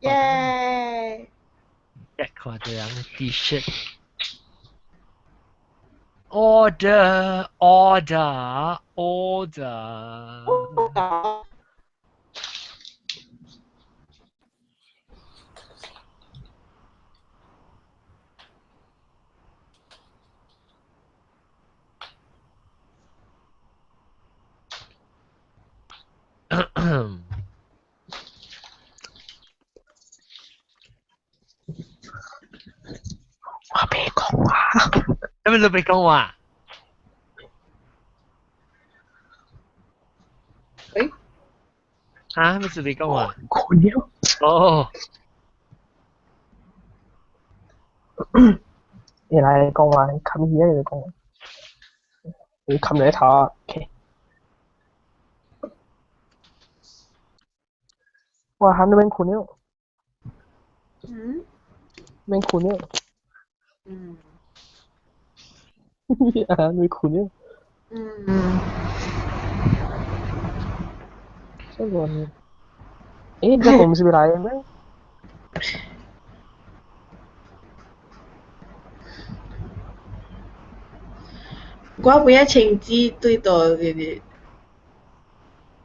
耶！一看到人 T-shirt。Order, order, order。我未講話。有咩你未講話？誒？嚇？咩事未講話？困了。哦。你來講話，冚起嚟講。你冚你頭啊！OK。哇，喊你免困了。嗯？免困了。嗯。啊，你困了。嗯。這個，誒，這個唔是未來的咩？我不要情子對到呢啲。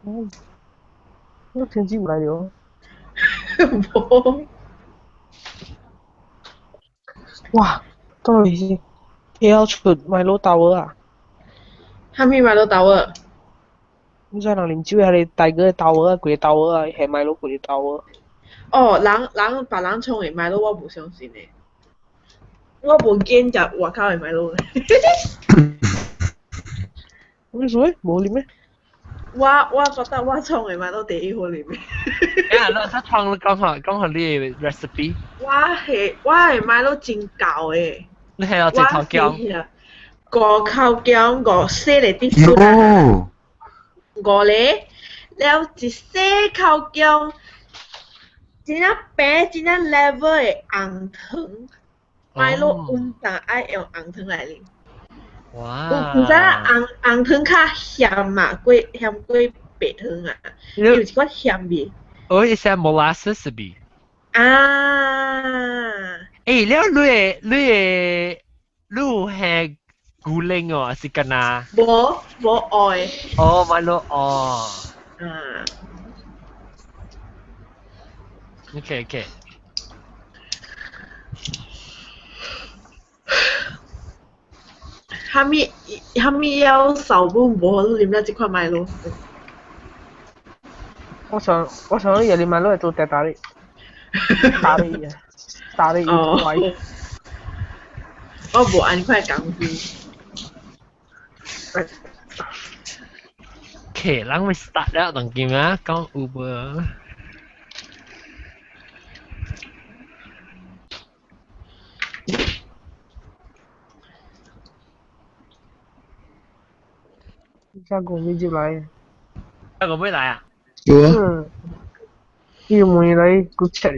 嗯，我情子有來了。無。哇，到底是要出麥樂豆啊？啥物麥樂豆啊？你知人啉酒迄個大哥的豆啊，規個豆啊，係麥樂規個豆啊。哦，人人別人創的麥樂，我無相信的。我無見食外口的麥樂。你說無啉咩？我覺得我創的麥樂第一好啉。啊，你創講下講下你的 recipe。我的麥樂真厚的。你係有一頭薑？五口薑，五細個啲蒜啊。五個，了一細口薑，真正白，真正 level 的紅糖，麥樂溫淡愛用紅糖來啉。哇！有毋知紅紅糖較鹹嘛，過鹹過白糖啊，有一寡鹹味。哦，伊是 molasses 味。啊！欸，了你你係古靈哦，還是干那？無無愛。哦，麥樂哦。啊。OK OK。哈密哈密要手本無好啉了這款麥樂。我想夜裡麥樂做大大的，大的啊，大的哦。我無按塊功夫。 OK，咱會 start 了，當今啊，講 Uber。下個未接來。下個未來啊？有啊。嗯。伊問來古切。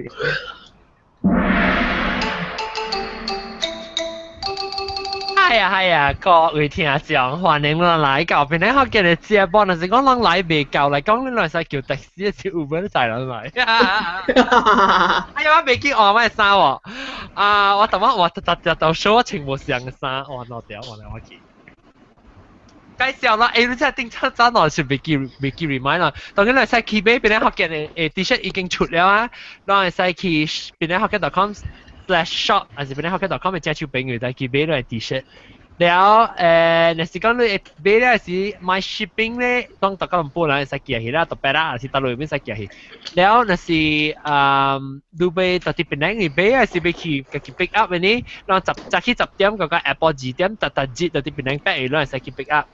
係啊係啊，各位聽眾，歡迎你來到邊咧？學見嘅節目，若是講人來未夠來講，你來使叫的士，是 Uber 載人來。哎呀，我未記換我的衫喎。啊，我頭先我特特特show我穿無相嘅衫，我攞掉，我來我記。介紹啦，欸，你真係頂早早內是未記 remind 啦。當然你使去買邊咧學見嘅T-shirt 已經出了啊，咱會使去邊咧學見 .com/shop，還是邊咧學見 .com 嘅遮手朋友再去買落 T-shirt。了若是講你買了是買 shipping 咧，當大家唔本來會使寄去啦，特別啦，還是大陸邊使寄去。了若是你買到佇檳城去買，還是欲去家己 pick up 的呢？咱十早起10點，到下晡2點，逐逐日到佇檳城八月，咱會使去 pick up。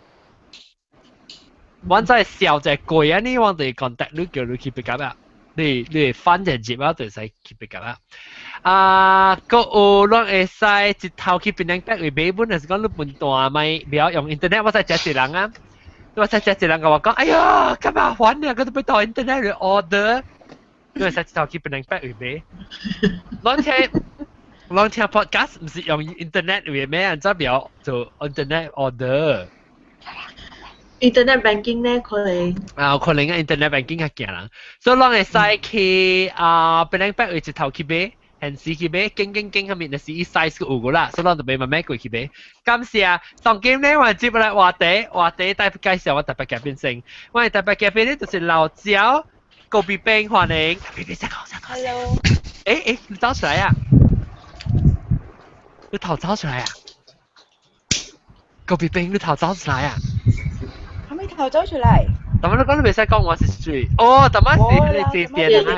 我再小隻貴啊！呢，我就 contact 你叫你去 pick up 啊。你翻隻入啊，就使去 pick up 啊。啊，閣有咱會使一頭去檳城八位買本，若是講你本大咪不要用 internet，我使食一人啊。我使食一人共我講，哎呀，咁麻煩啊，我都欲到 internet 去 order。你會使一頭去檳城八位買。咱聽 podcast 毋是用 internet 位咩？怎不要做 internet order？ Internet banking 咧可能。啊，可能啊，internet banking 較驚人，所以攏會使去啊，本來北位一頭去買，現時去買，經經經下面就是伊 size 有個啦，所以咱就買慢慢過去買。感謝，當今呢，我接來話題，話題帶介紹我特別嘉賓先，我的特別嘉賓呢就是老焦高比冰，歡迎。別別再講再講。 Hello。誒誒，你走出來啊？你頭走出來啊？高比冰，你頭走出來啊？係咪頭走出嚟？但係你講你未使講我是誰？哦，但係是你這邊來。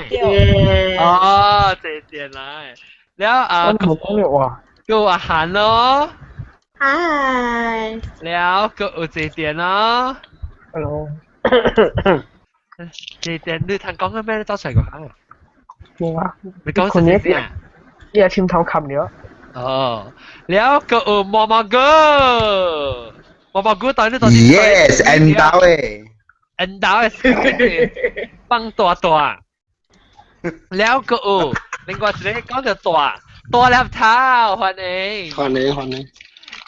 哦，這邊來。了啊，我冇講你話。叫阿韓咯。 Hi。了，個有這邊咯。 Hello。這邊你聽講緊咩？你走出來個講啊？冇啊。你講是誰啊？你係簽頭冚了。哦，了個有毛毛哥，毛毛哥到底到底？Yes，恩道誒。恩道誒，放大大。了個有，另外一個講就大大粒頭，歡迎。歡迎歡迎。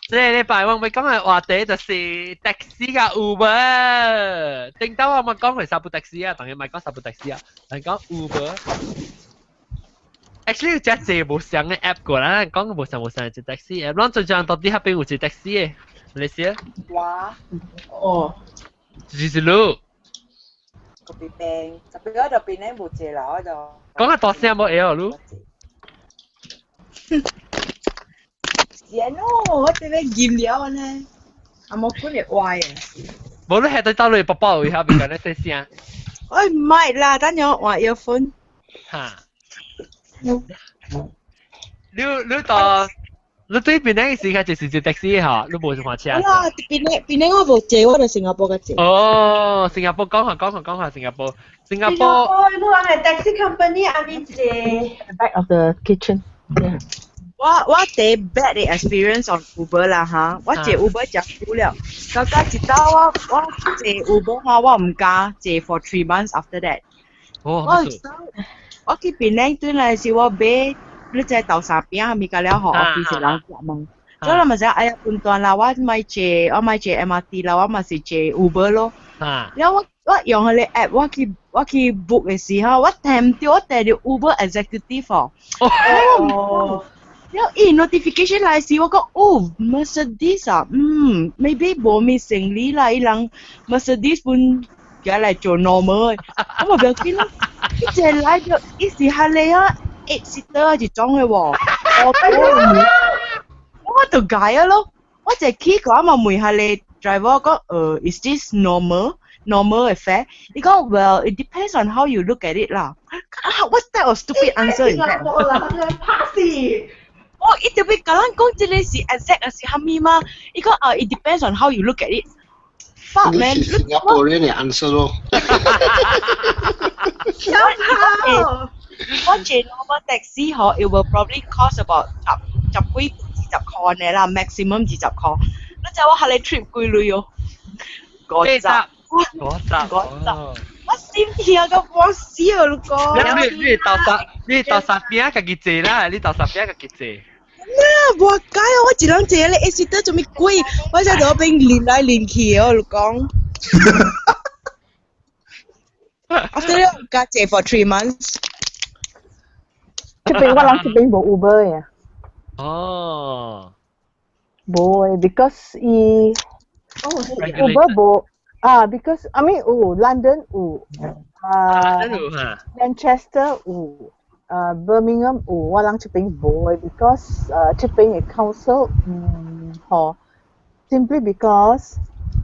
這個禮拜我們講嘅話題就是 taxi 佮 Uber。頂頭我們講係三部 taxi 啊，當然唔係講三部 taxi 啊，係講 Uber。Actually 有隻濟無相嘅 app 過啦，講無相無相嘅 taxi app，咱最近到底遐邊有一 taxi 嘅，你知？哇！哦，就是路。個別病，特別嗰度邊咧無借樓嗰度。講下大聲冇會哦，你。是啊，我這邊驗了呢，啊冇管你壞啊。無你係對到你寶寶位遐邊講咧細聲。哎唔係啦，等陣我換 earphone。哈。你你到你對邊個時間就是坐 taxi 吼，你無換車。啦，邊個邊個我無坐，我就新加坡個坐。哦，新加坡講下講下講下新加坡，新加坡。你話係 taxi company 阿咪坐。 Back of the kitchen. Yeah. 我我第 bad 的 experience on Uber 啦哈，我坐 Uber 食久了，到到一道我我坐 Uber 哈，我唔敢坐 for 3 months after that。哦，我我去檳城轉來是我買，你知豆沙餅係咪個了？予 office 人食嘛。所以我咪就哎呀，判斷啦，我買坐我買坐 MRT 啦，我嘛是坐 Uber 咯。了我我用彼個 app，我去我去 book 的時候，我訂到我訂到 Uber Executive 哦。哦。了伊 notification 來時，我講哦，Mercedes 啊，嗯，maybe 無咩行李啦，伊人 Mercedes 本寄來做 normal，我嘛不要緊咯。伊一來就伊是彼個啊，eight seater 一種的喎，我我就改啊咯，我就去個我嘛問彼個 driver 講，is this normal？normal 的 fare？伊講 well it depends on how you look at it 啦。What type of stupid answer is that？怕死！我伊特別共咱講這個是 exact 是蝦米嗎？伊講啊，it depends on how you look at it。Fuck man！你是新加坡人的 answer 咯。小跑。我坐 normal taxi 嗬，it will probably cost about 十十幾二十塊呢啦，maximum 二十塊。你知我下嚟 trip 幾鐳哦？五十。五十。五十。我心痛到半死哦，你講。你你豆沙，你豆沙餅家己坐啦，你豆沙餅家己坐。啊，無解哦！我一人坐咧，一時得做咩鬼？我在嗰邊連來連去哦，你講。After that，加坐 for 3 months。這邊我人這邊無 Uber 嘅。哦。無誒，because 伊 Uber 無啊，because I mean 有 London 有啊，Manchester 有。Birmingham 有，我人這邊無誒，because 這邊的 council 嗯吼，simply because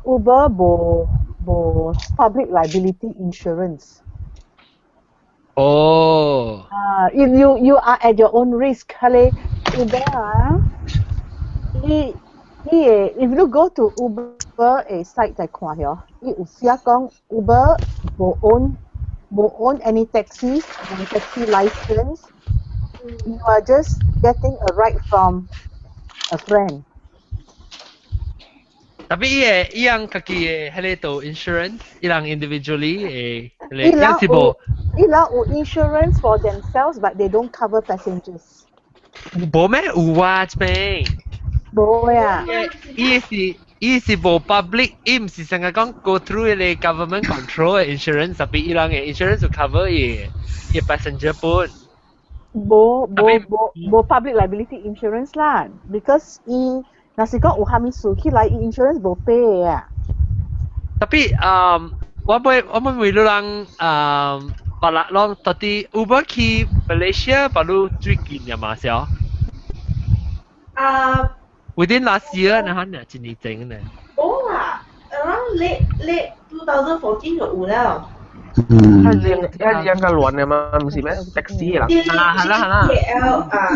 Uber 無無 public liability insurance。哦。啊，if you are at your own risk，彼個 Uber 啊，伊伊會 if you go to Uber 的 site 再看嗬，伊有寫講 Uber 無 own 無 own any taxi, no taxi license. You are just getting a ride from a friend. 特別伊個伊人家己的彼個做 insurance，伊人 individually 的，伊人是無。伊人有 insurance for themselves, but they don't cover passengers. 無咩？有啊，這邊。無呀。伊是伊是無 public，伊毋是成日講 go through 個 government control 嘅 insurance，特別伊人嘅 insurance 就 cover 伊伊 passenger 本。無無無無 public liability insurance 啦，because 伊若是講有啥物事起來，伊 insurance 無賠啊。 Tapi 我會為你人別啦，攏到底 Uber 去 Malaysia 把你最近嘅嘛是哦？啊。 Within last year 呢，可能一年前呢。冇啦，around late 2014就有了。嗯。係兩一兩個亂嘅嘛，唔是咩？taxi 啦。啊，係啦係啦。 KL 啊。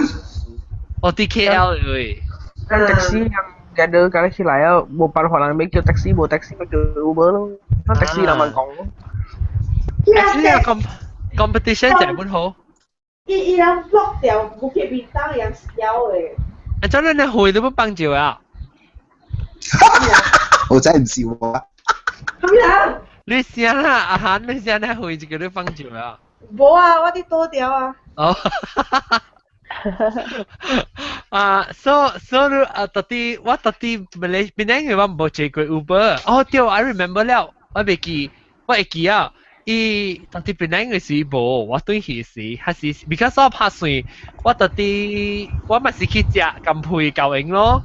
哦，DKL 喂。 taxi yang gather 咁起來啊，冇辦法人咪叫 taxi，冇 taxi 咪叫 Uber 咯。那 taxi 人咪講咯。 Actually competition 就係本好。伊伊人 block 掉，冇去便當人笑嘅。啊，真係你去都不幫照啊！我真係唔笑啊！咁樣？你先啦，阿韓，你先啦，去就叫你放照啊！冇啊，我啲多掉啊。哦。啊，so 你啊，到底我到底馬來檳城我無坐過 Uber。哦，對，I remember 了，我袂記，我會記啊。伊到底檳城嘅時無，我對去時，還是 because 我拍算，我到底我嘛是去食甘配夠用咯。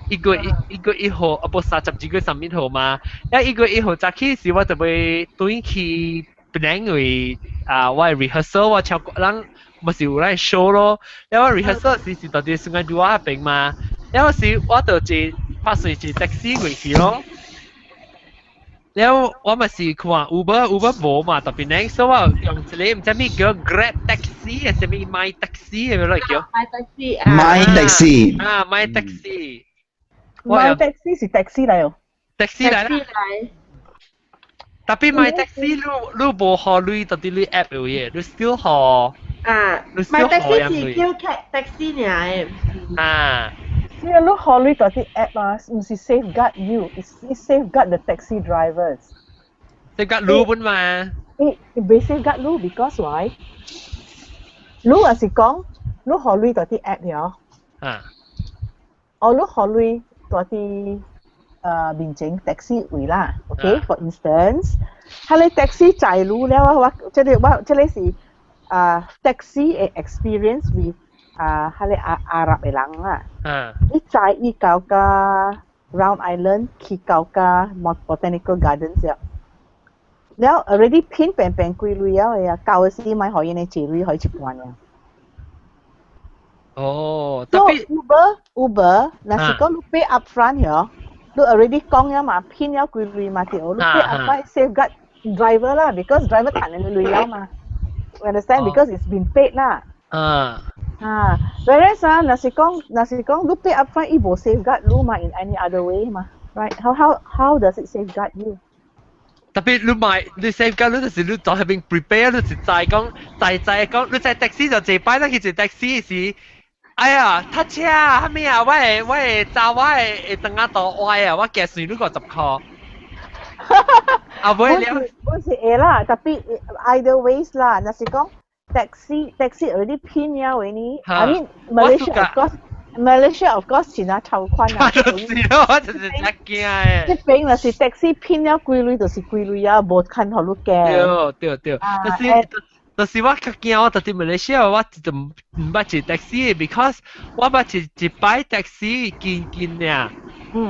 1月1，1月1號，啊無32月31號嘛。一1月1號早起時，我就會轉去檳城為啊，我 rehearsal 我唱歌，人嘛是有來 show 咯。了我 rehearsal 時是到佇 Sungai Dua 彼邊嘛。了時我就坐拍算坐 taxi 過去咯。了我嘛是看 Uber，Uber 無嘛，特別呢，所以我用一個毋知咩叫 Grab taxi 啊，啥物 My taxi 係咪來叫？My taxi 啊。My taxi。啊，My taxi。 My taxi 是 taxi 來哦。 taxi 來啦。特別 My taxi 你你無予鐳到底你 app 有嘢，你 still 予。啊，My taxi 是叫 taxi 爾嘅。啊。是啊，你予鐳到啲 app 啊，唔是 safeguard you，it's safeguard the taxi drivers。 Safeguard 你本嘛？伊未 safeguard 你，because why？你若是講你予鐳到啲 app 了，啊，哦，你予鐳到啲面前 taxi 位啦，OK？For instance，佢個 taxi 載你了，我這個我這個是啊 taxi 嘅 experience with 啊，彼个阿阿伯嘅人啊，伊載伊到甲 Round Island 去到甲 Botanical Gardens 了，了 already 騙平平幾鐳了的啊，到的時莫予𪜶的借鐳予一半爾。哦， So Uber Uber，若是講你 pay upfront 嗬，你 already 講了嘛，騙了幾鐳嘛對，你 pay upfront safeguard driver 啦，because driver 趁你鐳了嘛，you understand？Because it's been paid 啦。啊，whereas 啊，若是講若是講你 pay upfront，伊無 safeguard 你嘛 in any other way 嘛，right？How does it safeguard you？特別你買你 safeguard 你就是你在彼邊 prepare，你是知講知知講，你在 taxi 就坐擺，你去坐 taxi 時，哎呀，塞車啊，啥物啊，我會我會查我會會轉仔倒歪啊，我驚算你50箍。啊，尾了，本是會啦，tapi either ways 啦，若是講 taxi already 騙了為你，I mean Malaysia of course Malaysia of course 是那頭寬啊。就是咯，我就是真驚的。這邊若是 taxi 騙了幾鐳就是幾鐳啊，無看予你驚。對對對，就是就是我較驚，我佇馬來西亞我就毋捌坐 taxi，because 我捌坐一擺 taxi 近近爾。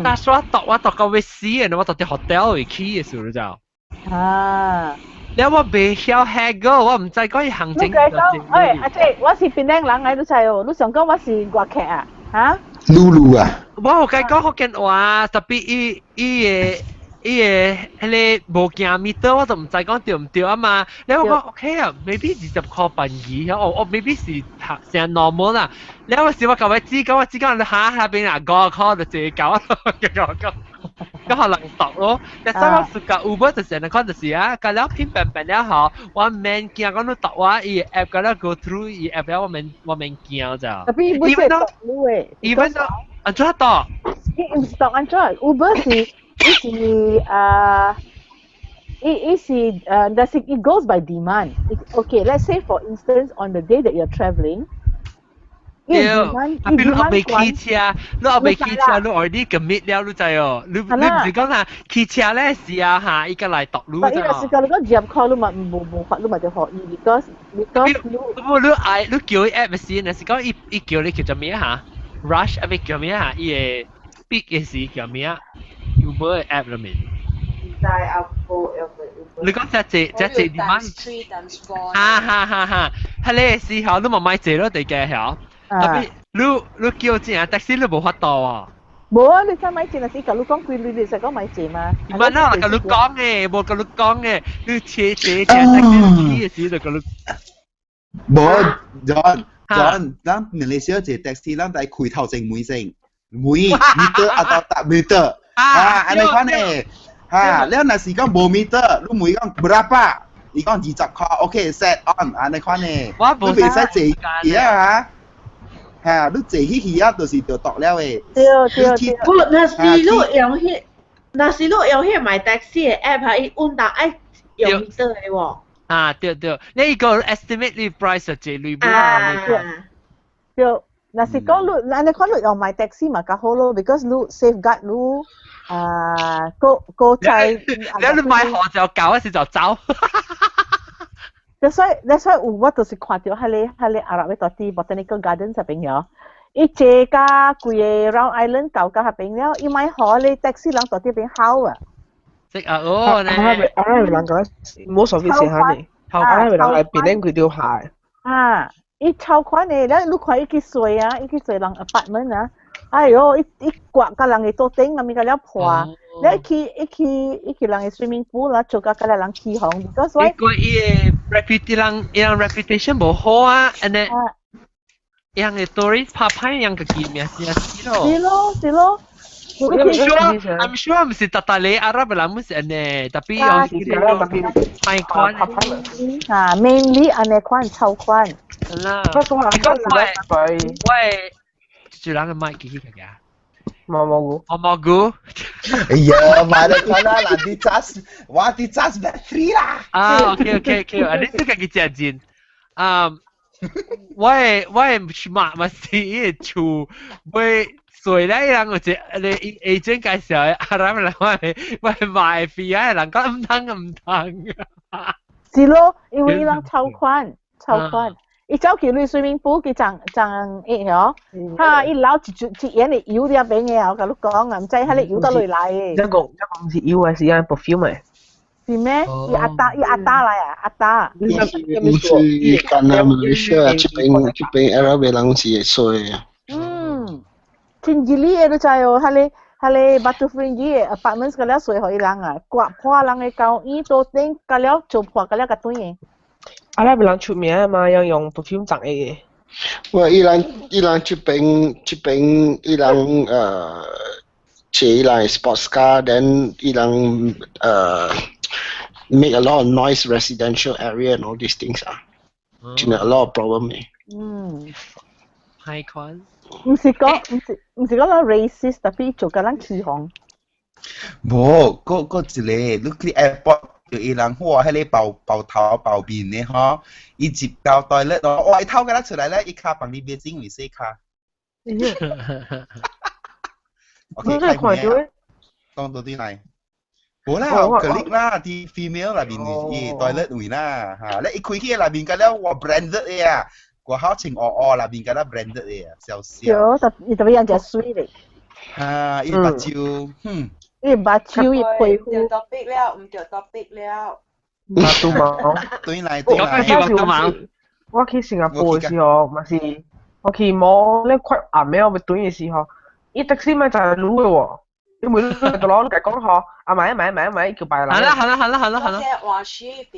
但是我搭我搭到欲死的，我搭佇 hotel 位去的時候就。了我袂曉 haggle，我毋知講伊行情。你講，哎，阿姐，我是檳城人來，你知哦？你想講我是外客啊？哈？露露啊！我有共伊講福建話，特別伊伊的伊的彼个無行 meter，我都毋知講對毋對啊嘛。了我講 OK 啊，maybe 20箍半二，哦哦，maybe 是成 normal 啦。了我時我舊位知講，我知講你下下邊啊5箍就借夠，我講。咁可能度咯，但係我暑假 Uber 就是人講就是啊，甲了偏平平了後，我免驚講你度我伊 app 甲了 go through 伊 app 了，我免驚就。 Tapi 不是度你嘅，even though 按怎度？伊毋是度按怎，Uber 是伊是啊。伊伊是does it goes by demand. Okay, let's say for instance on the day that you're traveling, 對，啊，比如我未騎車，你我未騎車，你 already commit 了，你知哦？你你唔是講啊，騎車咧是啊嚇，伊個來度路啫。但是講你講入口，你嘛無無法，你嘛就學伊，because 你不你愛你叫伊 app 時，若是講伊伊叫你叫做咩嚇？Rush 啊，咪叫咩嚇？伊個 big 嘅時叫咩啊？Uber 嘅 app 裏面。在 Apple 你講只隻只隻點樣？ Three times four。哈哈哈哈！係你時候你嘛買坐咯，地嘅嚇。特別你你叫正 taxi 你無法度啊！無啊，你使買錢，若是甲你講幾鐳，你使講買錢嘛？唔係啦，甲你講嘅，無甲你講嘅，你車車車 taxi 去嘅時就甲你。無，John John，咱馬來西亞坐 taxi，咱在開頭前問先，問 meter 啊到達 meter 啊，按呢款嘅，嚇，了若是講無 meter，你問講 berapa？伊講20塊，OK set on，按呢款嘅，你袂使坐啊。嚇，你坐起去啊，就是就度了的。對對對。不，若是你用彼，若是你用彼買 taxi 的 app 啊，伊穩當愛用 meter 的喎。啊，對對，你個 estimate 你 price 就這類啊。對，若是講你，按呢款你用買 taxi 嘛較好咯，because 你 safeguard 你啊，個個在。你你買好就搞一時就走。 That's why 有我就是看到彼个彼个阿拉伯到佇 Botanical Gardens 那邊喲，伊坐甲規个 Round Island 到甲彼邊了，伊買好咧 taxi 人到佇邊吼啊。識啊哦，阿拉伯阿拉伯人講，most of it 是哈呢，阿拉伯人來邊咧佢條鞋。啊，伊超款的，了你看伊去睡啊，伊去睡人 apartment 啊，哎喲，伊伊刮甲人的桌頂，啊物甲了破。你去伊去伊去人的 swimming pool 啦，做甲甲人起哄，because 伊個伊的 reputation 人伊人 reputation 無好啊，按呢，伊人的 tourist 拍歹人個見面是是咯。是咯是咯。 I'm sure I'm sure 唔是特特你阿拉伯人是按呢，tapi 有時歹款。啊，mainly 按呢款臭款。啦。我喂，住人嘅麥記起佢㗎。毛蘑菇，毛蘑菇。哎呀，買得看啦，嗱啲 charge，我啲 charge battery 啦。啊，OK OK OK，啊，你這個幾正真。啊，我我嘛嘛是伊個厝買水咧，人有一個 agent 介紹的，啊，咱來我我買飛啊，人講毋通毋通。是咯，因為伊人超寬超寬。伊走去你 swimming pool 佢撞撞伊嗬，哈！伊撈一一眼的油佇邊的，我共你講啊，毋知彼个油倒落來的。一個一個毋是油的，是按 perfume 的。是咩？伊阿達伊阿達來啊，阿達。毋是干那馬來西亞這邊這邊阿拉伯人是會衰啊。嗯，真吉利的你知哦，彼个彼个 Batu Ferringhi 的 apartment 個了水予伊人啊，刮破人的交椅桌頂，甲了做破，甲了甲斷的。阿拉伯人出名嘛，要用 perfume 撞的。喂，伊人伊人這邊這邊伊人坐伊人 sports car，then 伊人make a lot of noise residential area and all these things 啊，真係 a lot of problem 嘅。嗯。歹款。毋是講毋是毋是講咱 racist，tapi 做甲咱起哄。無，閣閣一個，你去 airport 就伊人哇，彼个包包頭包面的吼，伊入到 toilet 咯，哇，伊頭敢若出來咧，伊跤放佇邊整為洗跤。OK，你看到咧？講到啲嚟。無啦，colleague 啦，啲 female 內面伊 toilet 位啦，嚇，你一開起內面個了，哇 branded 的啊，外口穿烏烏內面敢若 branded 的啊，笑死。對，特特別人食水咧。嚇，伊目睭，哼。伊目睭，伊皮膚。對 topic 了，毋對 topic 了。馬都毛。對來對來。我去新加坡的時候，嘛是我去摸咧快暗暝我欲轉的時候，伊 taxi 咪就係路的喎。你每日個攞你講嗬，啊買買買買叫白人。好啦好啦好啦好啦好啦。換 shift，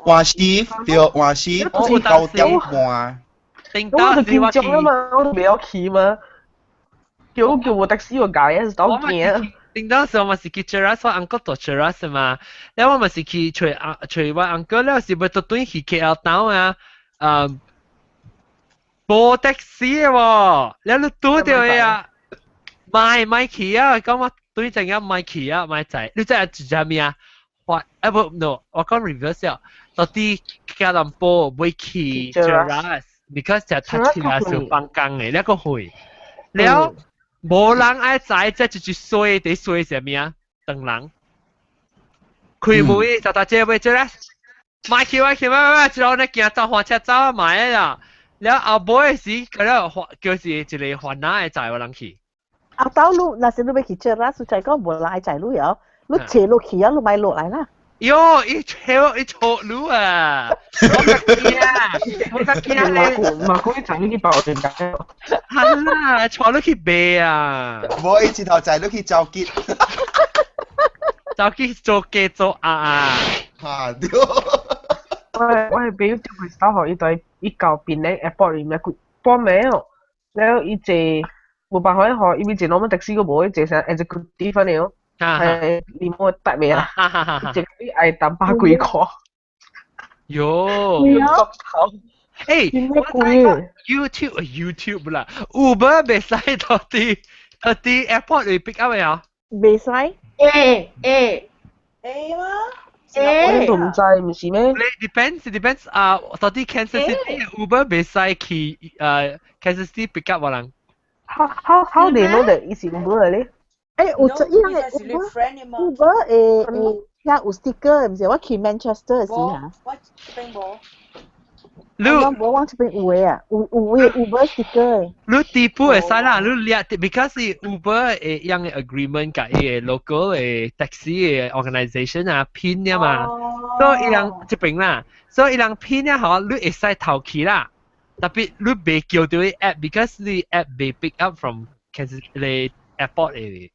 換 shift 對，換 shift 9點半。我就緊張啊嘛，我都袂曉騎嘛。叫叫部 taxi 我解，是倒驚。頂當時我嘛是去 Cheras，我 uncle 住 Cheras 嘛，了我嘛是去揣阿揣我 uncle，了是欲倒轉去 KL town 啊，無 taxi 喎，了你拄著的啊，買買去啊，講我對陣間買去啊，買仔，你知係住啥物啊？我啊不 no，我講 reverse 啊，到底吉隆坡欲去 Cheras， ，because 就讀書啊是放工嘅，你個會，了無人愛知，這就是衰佇衰啥物啊？長人開門就大姐會做咧，買去買去買買買，之後呢行走換車走啊買啦，了後尾時佢了叫是一個番仔的載我人去。後頭你若是你欲去 Cheras，就講無人愛載你哦，你坐落去啊，你莫落來啦。喲，伊坐伊坐路啊！我較驚，我較驚咧。嘛講伊載你去包就得。係啦，坐你去賣啊！無伊一頭載你去招結，招結做雞做鴨啊！嚇對。我係朋友钓過手予伊對伊到檳城 airport 裡面幾半暝哦，了伊坐無辦法予伊為坐 normal taxi 閣無，伊坐啥 executive 反正。係你冇得未啊？一個月愛淡百幾塊。喲，誒，我睇 YouTube YouTube 啦，Uber 袂使到啲 airport 裏 pick up 啊？袂使。會會會嗎？我都毋知，毋是咩？Depends 啊，到啲 Kansas City Uber 袂使去Kansas City pick up 我人。 How they know that 伊是 Uber 嚟咧？誒，有這樣嘅 Uber 會遐有 sticker 毋是？我去 Manchester 時嚇。我這邊無。你無我這邊有的啊，有有的 Uber sticker 的。你底部會使啦，你掠，because Uber 會樣的 agreement 佮伊个 local 的 taxi 的 organisation 啊拼了嘛，所以伊人這邊啦，所以伊人拼了吼，你會使頭去啦，特別你袂叫著伊 app，because 你 app 袂 pick up from Kansas 你 airport 的。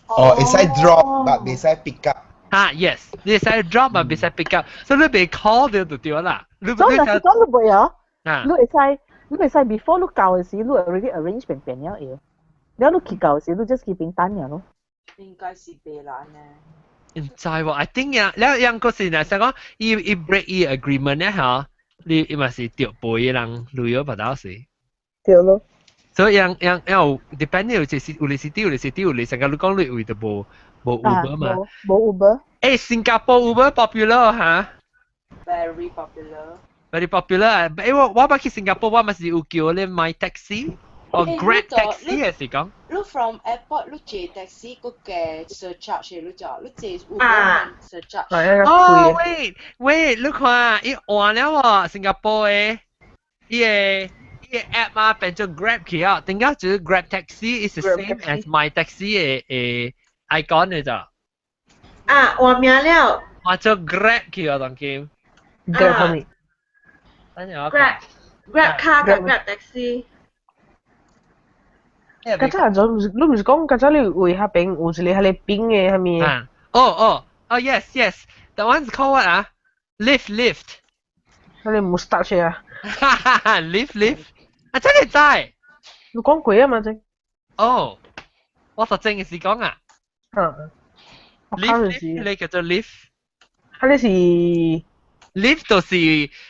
哦，會使 drop，但袂使 pick up。啊，yes，你會使 drop 嘛，袂使 pick up，所以你袂 call 就就對啦。所以若是講你袂哦，你會使你會使 before 你到的時，你 already arrange 便便了要，了你去到時，你 just 去邊等了咯。應該是袂難呢。毋知喎，I think 呀，了樣個是若想講，伊伊 break 伊 agreement 咧嚇，你伊嘛是著賠人旅遊不到時。對咯。所以樣樣樣 depend 有就是有哩是對，有哩是對，有哩成個你講你位就無無 Uber 嘛。無 Uber。誒，新加坡 Uber popular 嚇。 Very popular。 Very popular。誒，我捌去新加坡，我嘛是有叫咧 My Taxi，哦 Grab Taxi 係是講。你 from airport 你坐 taxi 個嘅 surcharge 你就你坐 Uber surcharge。哦，wait wait，你看伊換了喎，新加坡的伊个。伊個 app 嘛變做 Grab 去啊，點解就是 Grab Taxi is the same as My Taxi 的的 icon 的咋？啊，換名了。換做 Grab 去啊，當今。 Grab 係咪？Grab Grab car 佮 Grab taxi。較早就毋是，你毋是講較早你位彼邊有一個彼个冰的啥物？啊，哦哦哦，yes，that one's called what 啊？Lyft Lyft。彼个 moustache 啊。哈哈哈，Lyft Lyft。啊，真係知？你講過啊嘛，這。哦，我實正嘅是講啊。嗯。 Lyft Lyft 你叫做 Lyft。彼个是 Lyft 就是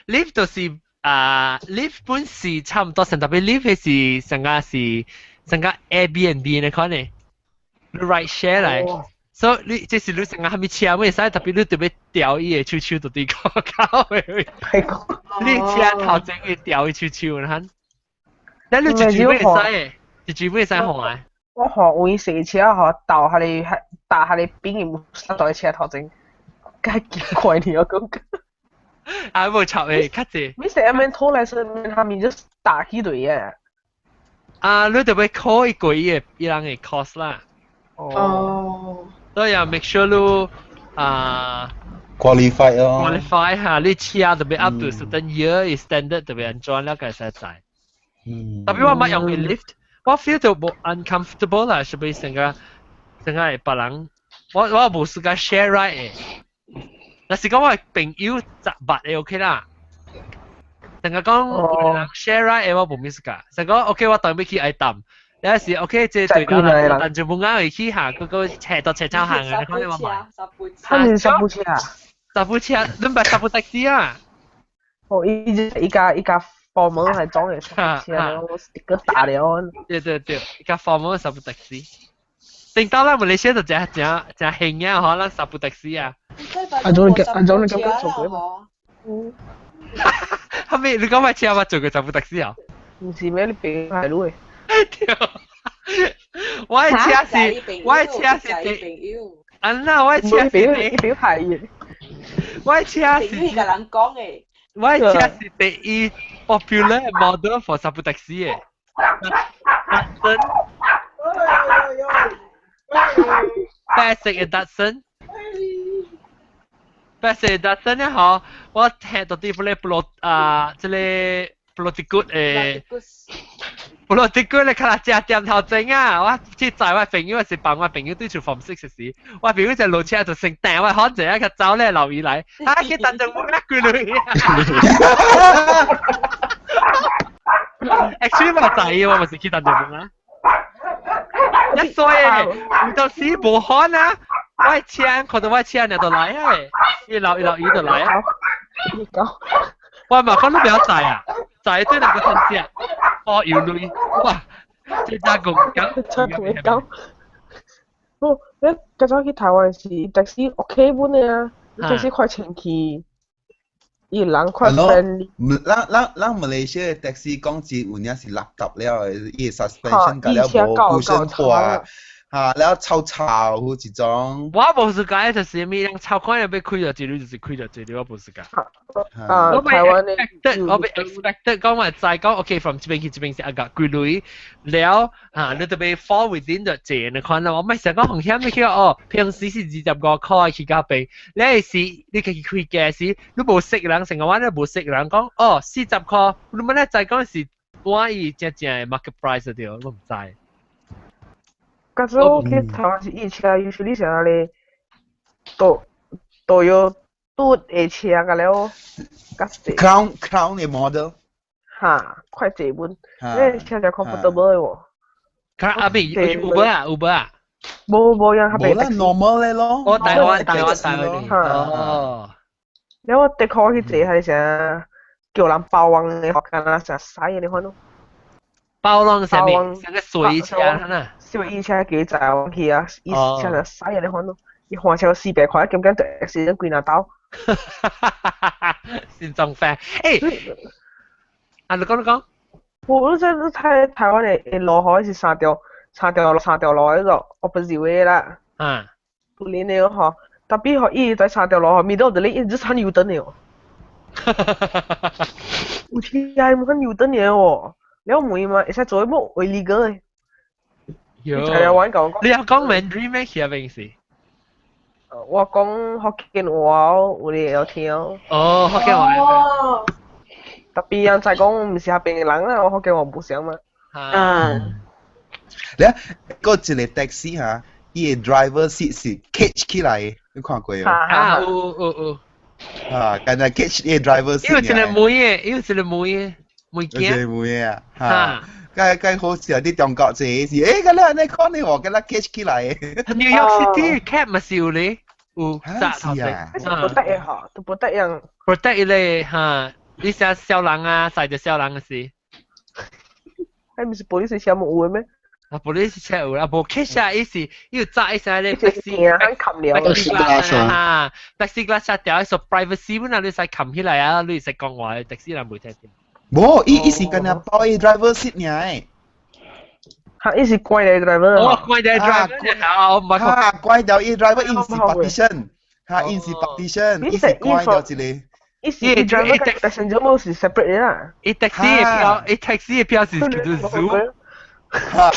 Lyft 就是啊，Lyft 本是差唔多成，特別 Lyft 是成個是成個 Airbnb 呢款呢，你 ride share 來，所以你這是你成個蝦米車會使，特別你特別調伊个手手就對個搞嘅，你車頭前會調伊手手，你看，但你一句會使的，一句會使換的。我看有洗車吼，倒彼个打彼个冰的木在車頭前，該奇怪你我講。啊，無錯誒，較濟。你成日拖來是他們就打起來啊。啊，你特別 call 一個月伊人的 cost 啦。哦。所以啊，make sure 你啊 qualify 哦。 qualify 下，你車特別 up to certain year standard 特別安怎了個使知。特別我捌用過 Lyft，我 feel 到無 uncomfortable 啦，是不是成個成個別人，我無時間 share ride 的。若是講我朋友十捌的 OK 啦。成個講人 share ride 的我無咩事㗎。成個 OK 我當欲去愛淡，有時 OK 這對啦，但就無啱會去行，嗰個斜到斜走行嘅，你看你我買。他們是部車啊？十部車，你唔係十部的士啊？哦，伊一家一家 formal 係裝嘅十部車，然後 sticker 打了。對對對，一家 formal 十部的士。頂到咱馬來西亞就真真真興啊！嗬，咱十部的士啊。阿總你阿總你感覺做過嘛？嗯。後尾你講我車我做過十部的士啊？唔是咩？你朋友係你嘅。我的車是，我的車是第，啊那我的車是第，表係，我的車是。朋友共人講嘅。我的車是第一 popular model for 十部的士嘅。Datsun，白色嘅 Datsun。白色嘅 Datsun 咧，嗬，我聽到啲咧布羅啊，這個布羅迪古誒。布羅迪古咧，看下食點頭前啊！我去載我朋友，是幫我朋友對出 form six 時，我朋友就落車就先掟我看者，佢走咧留意來，啊去等陣我呃佢女。Actually 我知，我咪是去等陣啊。一歲有到時無可能，我車看到我車你就來啊！一落一落雨就來啊！我嘛講你不要載啊，載對兩個同事。哦，有鐳，哇！這家公講，這同你講。不，你較早去台灣時，的士 OK 本的啊，的士快清氣，伊人快 friendly。咱咱咱馬來西亞的士講真有影是垃圾了，伊 suspension 甲了無固身化，嚇了臭臭有一種。我無是講就是物，人臭款又欲開著一輪，就是開著一輪，我無是講。啊，台灣的，我被 expected 講話再講，OK from 這邊去這邊是啊個幾鐳了啊，你特別 fall within 的錢的款啦。我咪想講風險你去哦，平時是25塊去到邊，你是你家己開價時，你無識人，成個話你無識人講哦40塊，你乜咧再講是我伊正正的 market price 對，我唔知。較早去台灣是以車，usually 是安尼，都都有。嘟的車個了，較細。 Crown Crown 的 model。哈，快坐穩，那車就 comfortable 的喎。佢阿邊 Uber 啊，Uber 啊。無無樣，無啦，normal 的咯。哦，台灣台灣台灣。哦。了我的確去坐係啥，叫人包網的，敢若成使的你看咯。包網啥物？像個水車啊。水車叫伊載我去啊，伊車成使的你看咯，伊換車400塊，咁簡單，是幾若刀。心臟病，欸，啊，你講你講，我這你睇台灣的的路吼，是三條三條三條路迄個 opposite way 啦。啊。不連的吼，特別吼，伊在三條路吼，middle of the lane 一直踩油燈的哦。有天啊，冇看油燈的哦，你問嘛，會使做冇 illegal 的。有。你有講 Mandarin 咩？其實平時。我講福建話，有你會曉聽。哦，福建話。哦。特別人在講毋是遐邊的人啦，我福建話無像嘛。嗯。你個一個 taxi 嚇，伊個 driver seat 是 catch 起來，你看過無？啊，有有有。啊，敢若 catch 伊個 driver seat。因為一個妹的，因為一個妹的，妹囝。一個妹啊，嚇。該該好笑，佇中國坐是，欸，敢若按呢看呢喎，敢若 catch 起來。 New York City cab 嘛是有咧。有扎頭先，啊，protect 的吼，都 protect 樣。 protect 咧嚇，你寫小人啊，載著小人的時。還毋是 police 車無有的咩？啊，police 車有啦，無 catch 啊，伊是伊有扎一聲咧，plexiglass 啊，plexiglass 掉，所 privacy 本來你使冚起來啊，你使講話，的士人袂聽見。無，伊伊是干焦包伊 driver seat 爾。嚇！伊是關掉 driver。哦，關掉 driver 啊！我唔捌。嚇！關掉伊 driver，伊是 partition，嚇！伊是 partition，伊是關掉一個。伊是 driver 跟 passenger 冇是 separate 的啦。伊 taxi 的票，伊 taxi 的票是叫做 Zoom。嚇！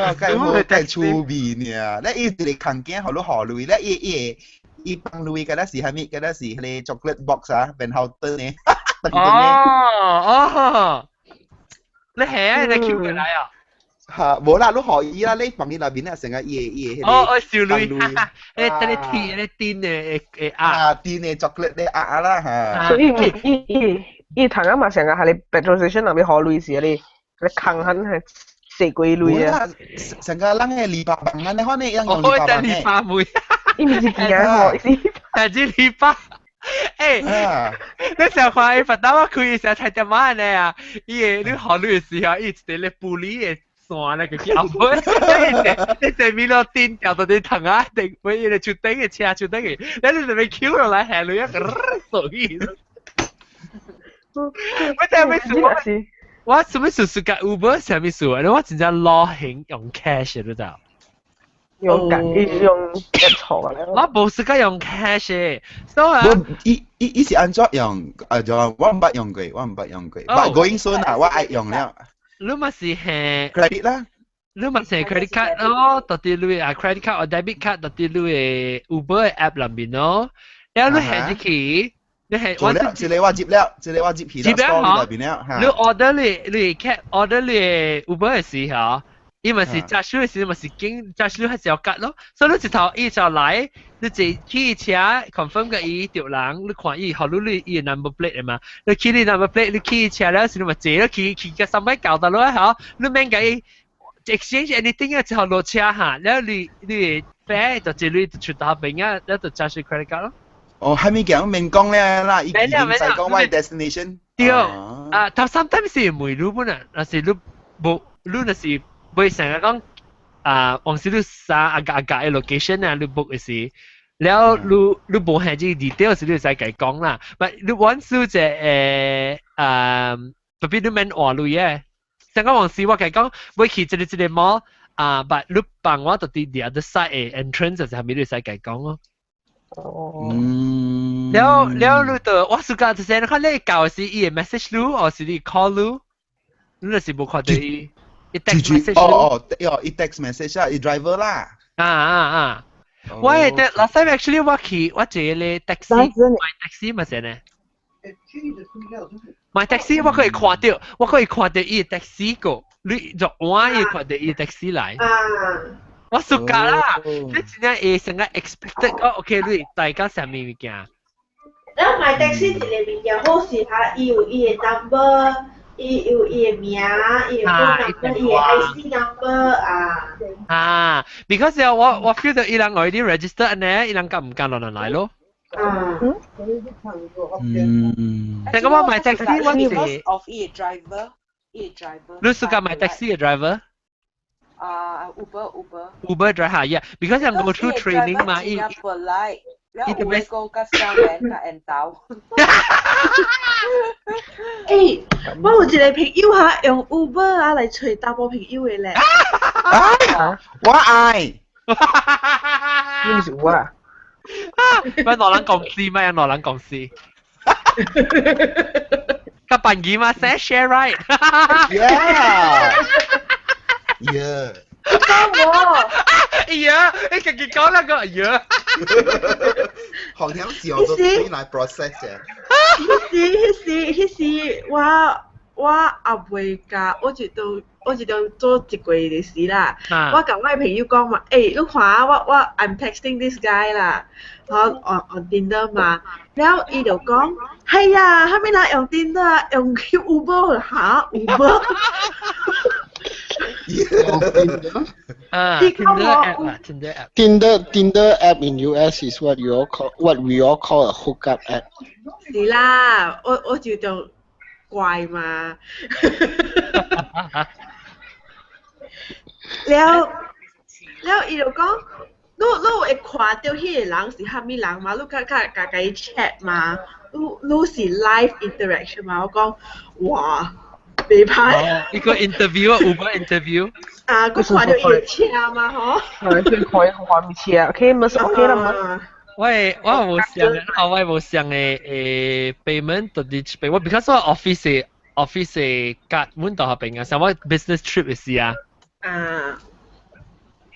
啊，該好該趣味呢！咧伊一個空間，予你予鐳，咧伊伊伊放鐳，敢若是啥物？敢若是彼個 chocolate box 啊，然後燈的。哦哦，你係啊？你 Q 過來啊？嚇，無啦，你予伊啦，你放伊內面啊，成個伊個伊個哦哦，小鐳，你等你貼你煎的的啊，煎的 chocolate 的鴨啦嚇。所以伊伊伊頭仔嘛成個係你 petrol station 內面予鐳時，你你空肯係踅幾鐳啊？成個人的籬笆棒安尼款的，用籬笆棒的。籬笆妹，伊毋是驚吼，伊是。但是籬笆。欸，你想看伊腹兜我開時菜店仔呢啊？伊個你學你的時候，伊一個咧玻璃的線咧，佢去後尾，你坐面落頂掉到你頭啊，頂尾伊個樹頂的車樹頂的，你你就欲抾落來下落一個水。我真係咩事？我做咩事事架 Uber 啥物事啊？我真正攞興用 cash 你知道？用卡用一錯啦。我無時間用 cash 嘅，所以啊，伊伊伊是按怎用？啊，就我毋捌用過，我毋捌用過。But going soon 啊，我愛用了。你嘛是係 credit 啦？你嘛是 credit card 咯，到底你啊 credit card 或 debit card 到底你嘅 Uber 嘅 app 裏面咯，然後你係入去。你係我這個我接了，這個我接去接了裏邊了。你 order 你你 cab order 你 Uber 嘅時候，伊咪是駕駛嘅時，咪是經駕駛係小格咯。所以你一頭伊就來，你坐去車 confirm 個伊著人，你看伊，予你伊 number plate 嘛，你去你 number plate，你去車了時，你咪坐咗去去個三擺搞到落嗬，你免共伊 exchange anything 啊，之後落車哈，然後你你飛就這裡出到邊啊，然後就 charge credit card 咯。哦，係咪講免講咧啦？已經使講我 destination。對，啊，但 sometimes 是問你本啊，若是你無，你若是袂成日講啊，往時你啥啊個啊個 location 啊，你 book 嘅時，了你你無係這 detail 時你使共講啦。但你揾數就誒，特別你免換鐳嘅，成個往時我共講，欲去這個這個 mall 啊，但你幫我到佇 the other side 嘅 entrance 就係咪你使共講咯？哦。嗯。了了，你就我暑假就是看你舊時伊會 message 你，或是你 call 你，你就是無看到伊，伊 text message。哦哦，哦，伊 text message 啊，伊 driver 啦。啊啊啊！我係得 last time actually 我去我坐咧 taxi 買 taxi 嘛是呢？買 taxi 我可以看到，我可以看到伊 taxi 個，你就我伊看到伊 taxi 來。啊。我暑假啦，你真正會成個 expected 講 OK，你大家啥物物件？然後買 taxi 一個物件好是哈，伊有伊的 number，伊有伊的名，伊的 phone number，伊的 IC number 啊。啊，because 我我 feel 到伊人 already register 呢，伊人敢毋敢落來咯？啊。嗯。但係我買 taxi 我是 of 伊 driver，伊 driver。你是講買 taxi 嘅 driver？啊，Uber Uber。 Uber driver yeah，because 人 go through training 嘛，伊。 polite，然後有個較少年較緣投。欸，我有一個朋友哈，用 Uber 啊來揣查某朋友的咧。啊！我愛。你是有啊？我挪人公司嘛，挪人公司。個笨嘢嘛，寫 share right。 Yeah。 Yeah。講我。哎呀，你自己講那個哎呀。紅條笑都可以來 process 嘅。彼時彼時彼時，我我也未共，我就當我就當做一個月的時啦。我共我的朋友講嘛，欸，你看我我 I'm texting this guy 啦，我 on Tinder 嘛，然後伊就講，係啊，啥物人用 Tinder 啊，用 Uber 哈 Uber。啊，Tinder app 啊，Tinder app。 Tinder app in US is what we all call a hookup app。是啦，我我就就怪嘛。了了，伊就講，你你會看到彼個人是啥物人嘛？你較較共共伊 chat 嘛？你你是 live interaction 嘛？我講，哇！袂歹。一個 interview 啊，Uber interview。啊，佢看到伊的車嘛，吼。係，佢看看物車，OK，咪是 OK 啦嘛。我我無想嘅，我無想嘅誒 payment 到底俾我，because 我 office 嘅 office 嘅卡阮到嗰邊啊，像我 business trip 嘅時啊。啊。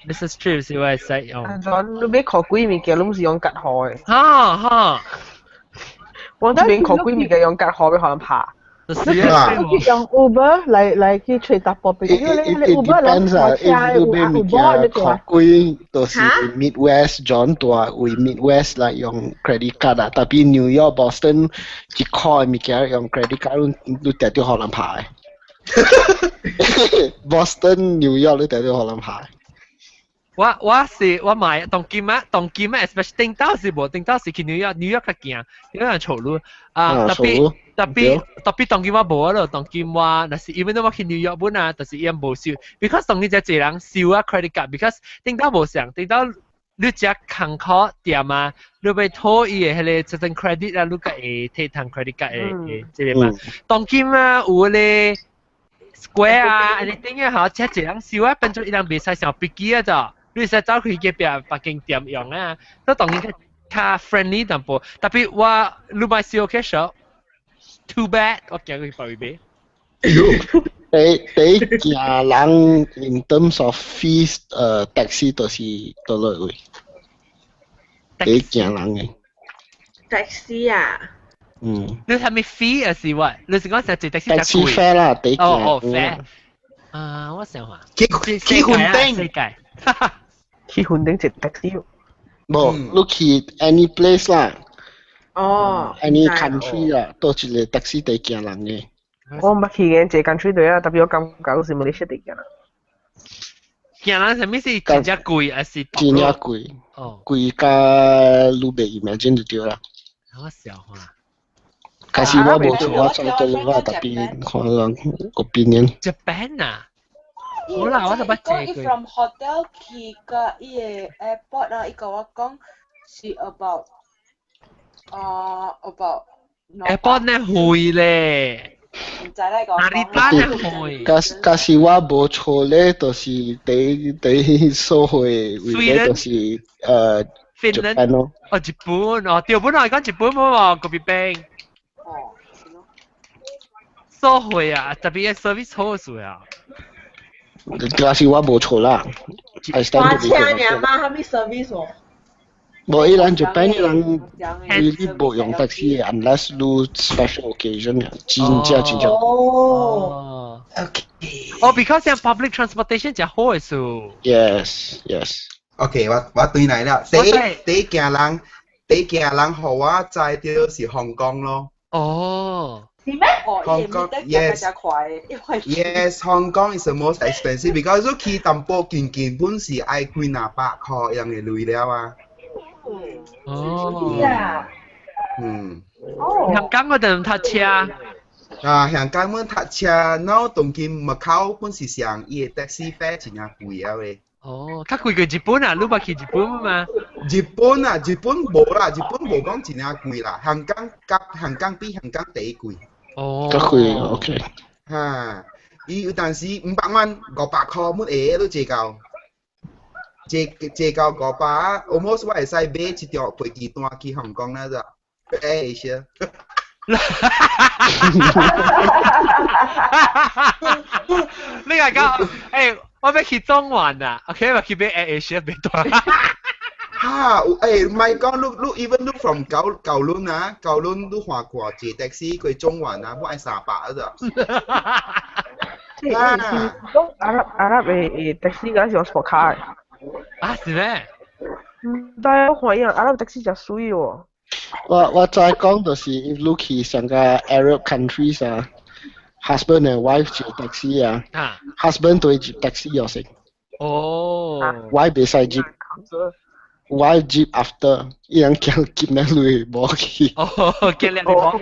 business trip 時我會使用。啊，你買考貴物件，攏是用卡號嘅。哈哈。我這邊考貴物件用卡號俾可能拍。你去用 Uber 來來去揣查埔朋友咧，你 Uber 人開車有 Uber 你較貴，就是 Midwest John 大為 Midwest 來用 credit card 啊，tapi New York、Boston 一箍的物件用 credit card，你定著予人拍。Boston、New York 你定著予人拍。我我是我買當今啊，當今啊，especially 頂到是無頂到是去 New York，New York 較驚，因為錯路啊，特別特別特別當今我無咯，當今我若是 even though 我去 New York 本啊，但是伊無收，because 當今這濟人收啊 credit card，because 頂到無相，頂到你食工課店啊，你欲討伊的彼个這種 credit 啊，你才會提通 credit card 的這個嘛。當今啊，有彼個 Square 啊，anything 啊，吼，遮濟人收啊，變做伊人袂使上飛機啊，咋？你會使走去隔壁別間店用啊，都當然較較 friendly 淡薄。特別我你欲燒 cash，too bad，我驚去別位買。第第行人 in terms of fees，taxi 都是佗落位？第行人的。 taxi 啊？嗯。你係咪 fee 還是what？你是講成坐 taxi 貴？taxi fare 啦，第哦哦 fare。啊，我想話。去去雲頂。世界。去雲頂坐 taxi。無，你去 any place 啦。哦。 Any country 啦，都一个 taxi 第行人的。我毋捌去過這 country 對啊，特別我感覺是馬來西亞嘅啦。行人啥物是真正貴還是？真正貴。哦。貴甲你袂 imagine 就對啦。我笑話。其實我無厝，我在倒我特別看人 opinion。 Japan 啊？好啦，我就捌坐過。 From hotel 去到伊个 airport 啊，伊共我講是 about 啊 about。 airport 呢遠咧。毋知咧講。哪裡班呢遠？假假使我無錯咧，就是第第所會位咧，就是Finland 咯。哦，日本哦，對，本來講日本冇喎，個別兵。哦，是咯。所會啊，特別係 service 好數啊。假使我無錯啦，I stand to be 花車爾嘛，啥物 service 喎？無，伊人 Japan 伊人 really 無用 taxi unless 你 special occasion 真正真正。哦。 OK。哦，because 像 public transportation 真好的數。 Yes。 OK，我我對來了。第一第一驚人，第一驚人，予我知著是香港咯。哦。是咩？香港，yes。Yes, Hong Kong is the most expensive because 你去淡薄近近本是愛幾若百箍樣的鐳了啊。哦。嗯。哦。香港嗰陣搭車。啊，香港阮搭車，然後當今 Macau 本是上伊的 taxi fare 真正貴啊喂。哦，較貴過日本啊？你捌去日本嘛？日本啊，日本無啦，日本無講真正貴啦，香港佮香港比香港第一貴。哦。較貴，OK。哈，伊有當時500蚊500箍，阮下都坐到，坐坐到500，almost 我會使買一張飛機單去香港啦咋，Air Asia。你係講，我欲去中環啊，OK，我去買 Air Asia 買單。哈，唔係講你你 even 你 from 九九龍啊，九龍你看過坐 taxi 過中環啊，我愛300啊咋。即係講阿拉阿拉的 taxi 敢是用 sport car 啊，是咩？但係我看伊人阿拉 taxi 真媠喎。我我再講就是 if 你去上個 Arab countries 啊，husband and wife 坐 taxi 啊，husband 對接 taxi 又成。哦。 wife 袂使接。wife 接 after，伊人驚劫你鐳無去。哦，驚你無。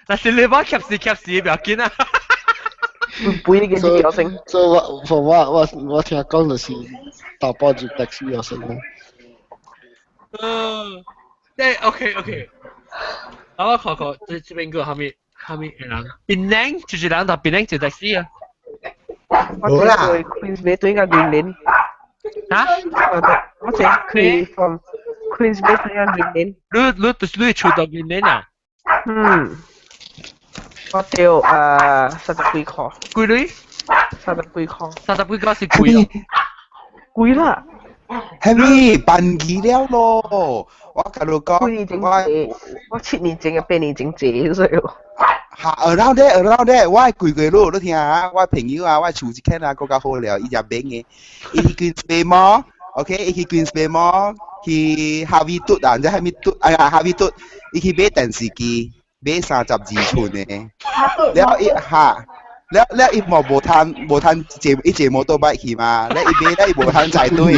但是你無夾死夾死，不要緊啊。背嘅啲有成。所以我我我我聽講就是大波接 taxi 又成。嗯，對，OK OK。我看看這這邊個蝦米蝦米人，檳城就是人到檳城坐 taxi 啊。我啦。Queensway 對個雲林。啊？我坐 Queen from Queensway 對個雲林。你你你厝到雲林啊？嗯。我掉30幾箍。幾鐳？三十幾箍。三十幾箍是貴哦。貴啦。係咪辦記了咯？我共你講，我我7年前啊，8年前坐所以。嚇，around there around there，我規規路你聽啊，我朋友啊，我厝一間啊，更較好了，伊就買的，伊去 Queensway Mall，OK，伊去 Queensway Mall 去 Harvey 嘟啊，唔知係咪嘟，哎呀 Harvey 嘟，伊去買電視機，買32寸的，了伊嚇。了了伊嘛無通無通坐伊坐摩托車去嘛，了伊買了伊無通載隊，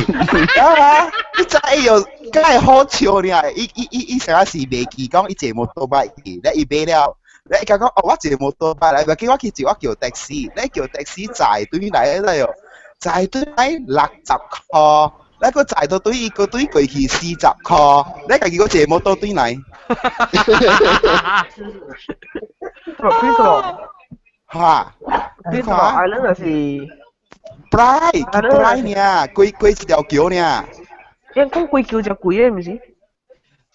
啊！你知伊又梗係好笑爾，伊伊伊伊成日是袂記講伊坐摩托車去，了伊買了，了伊講講哦我坐摩托車來，袂記我去坐我叫 taxi，了叫 taxi 載隊來了喲，載隊來60箍，你個載到對個對過去40塊，你家己個坐摩托對來。邊個？嚇！邊個 island 是？Prai，Prai 呢？過過一條橋呢？因講過橋就貴嘅，毋是？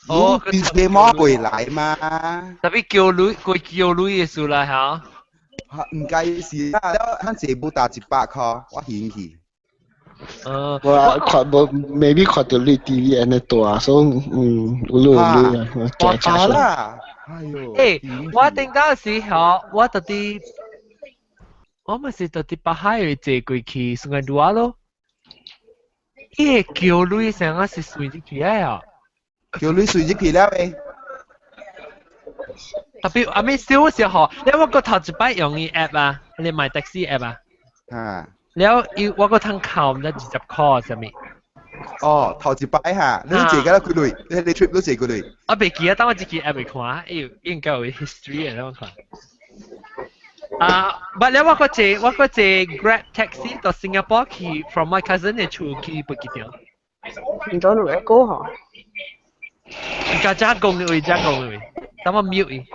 哦，你你摸過來嘛？特別橋女過橋女嘅事啦嚇。唔計是啦，咱坐不達100塊，我嫌去。我看無，maybe 看到你 TV 安尼大，所以有女有女啊，我啦，哎呦！欸，我頂到時候，我到底，我咪是到底北海坐過去 Sungai Dua 咯。伊個橋女成個是隨入去啊！橋女隨入去了誒。特別阿咩少時候，你我個頭一擺用伊 app 啊，你買 taxi app 啊。啊。了伊我個通扣毋知20塊啥物。哦，頭一擺哈，你坐幾多幾類？你你 trip 都坐幾類？我袂記得，等我這個 app 會看，伊應該有 history 嘅，我看。啊，不了我個坐 Grab taxi 到新加坡去，from my cousin 嘅厝去北京。唔咗兩個嗬。而家加工嘅位，加工嘅位，等我 mute 伊。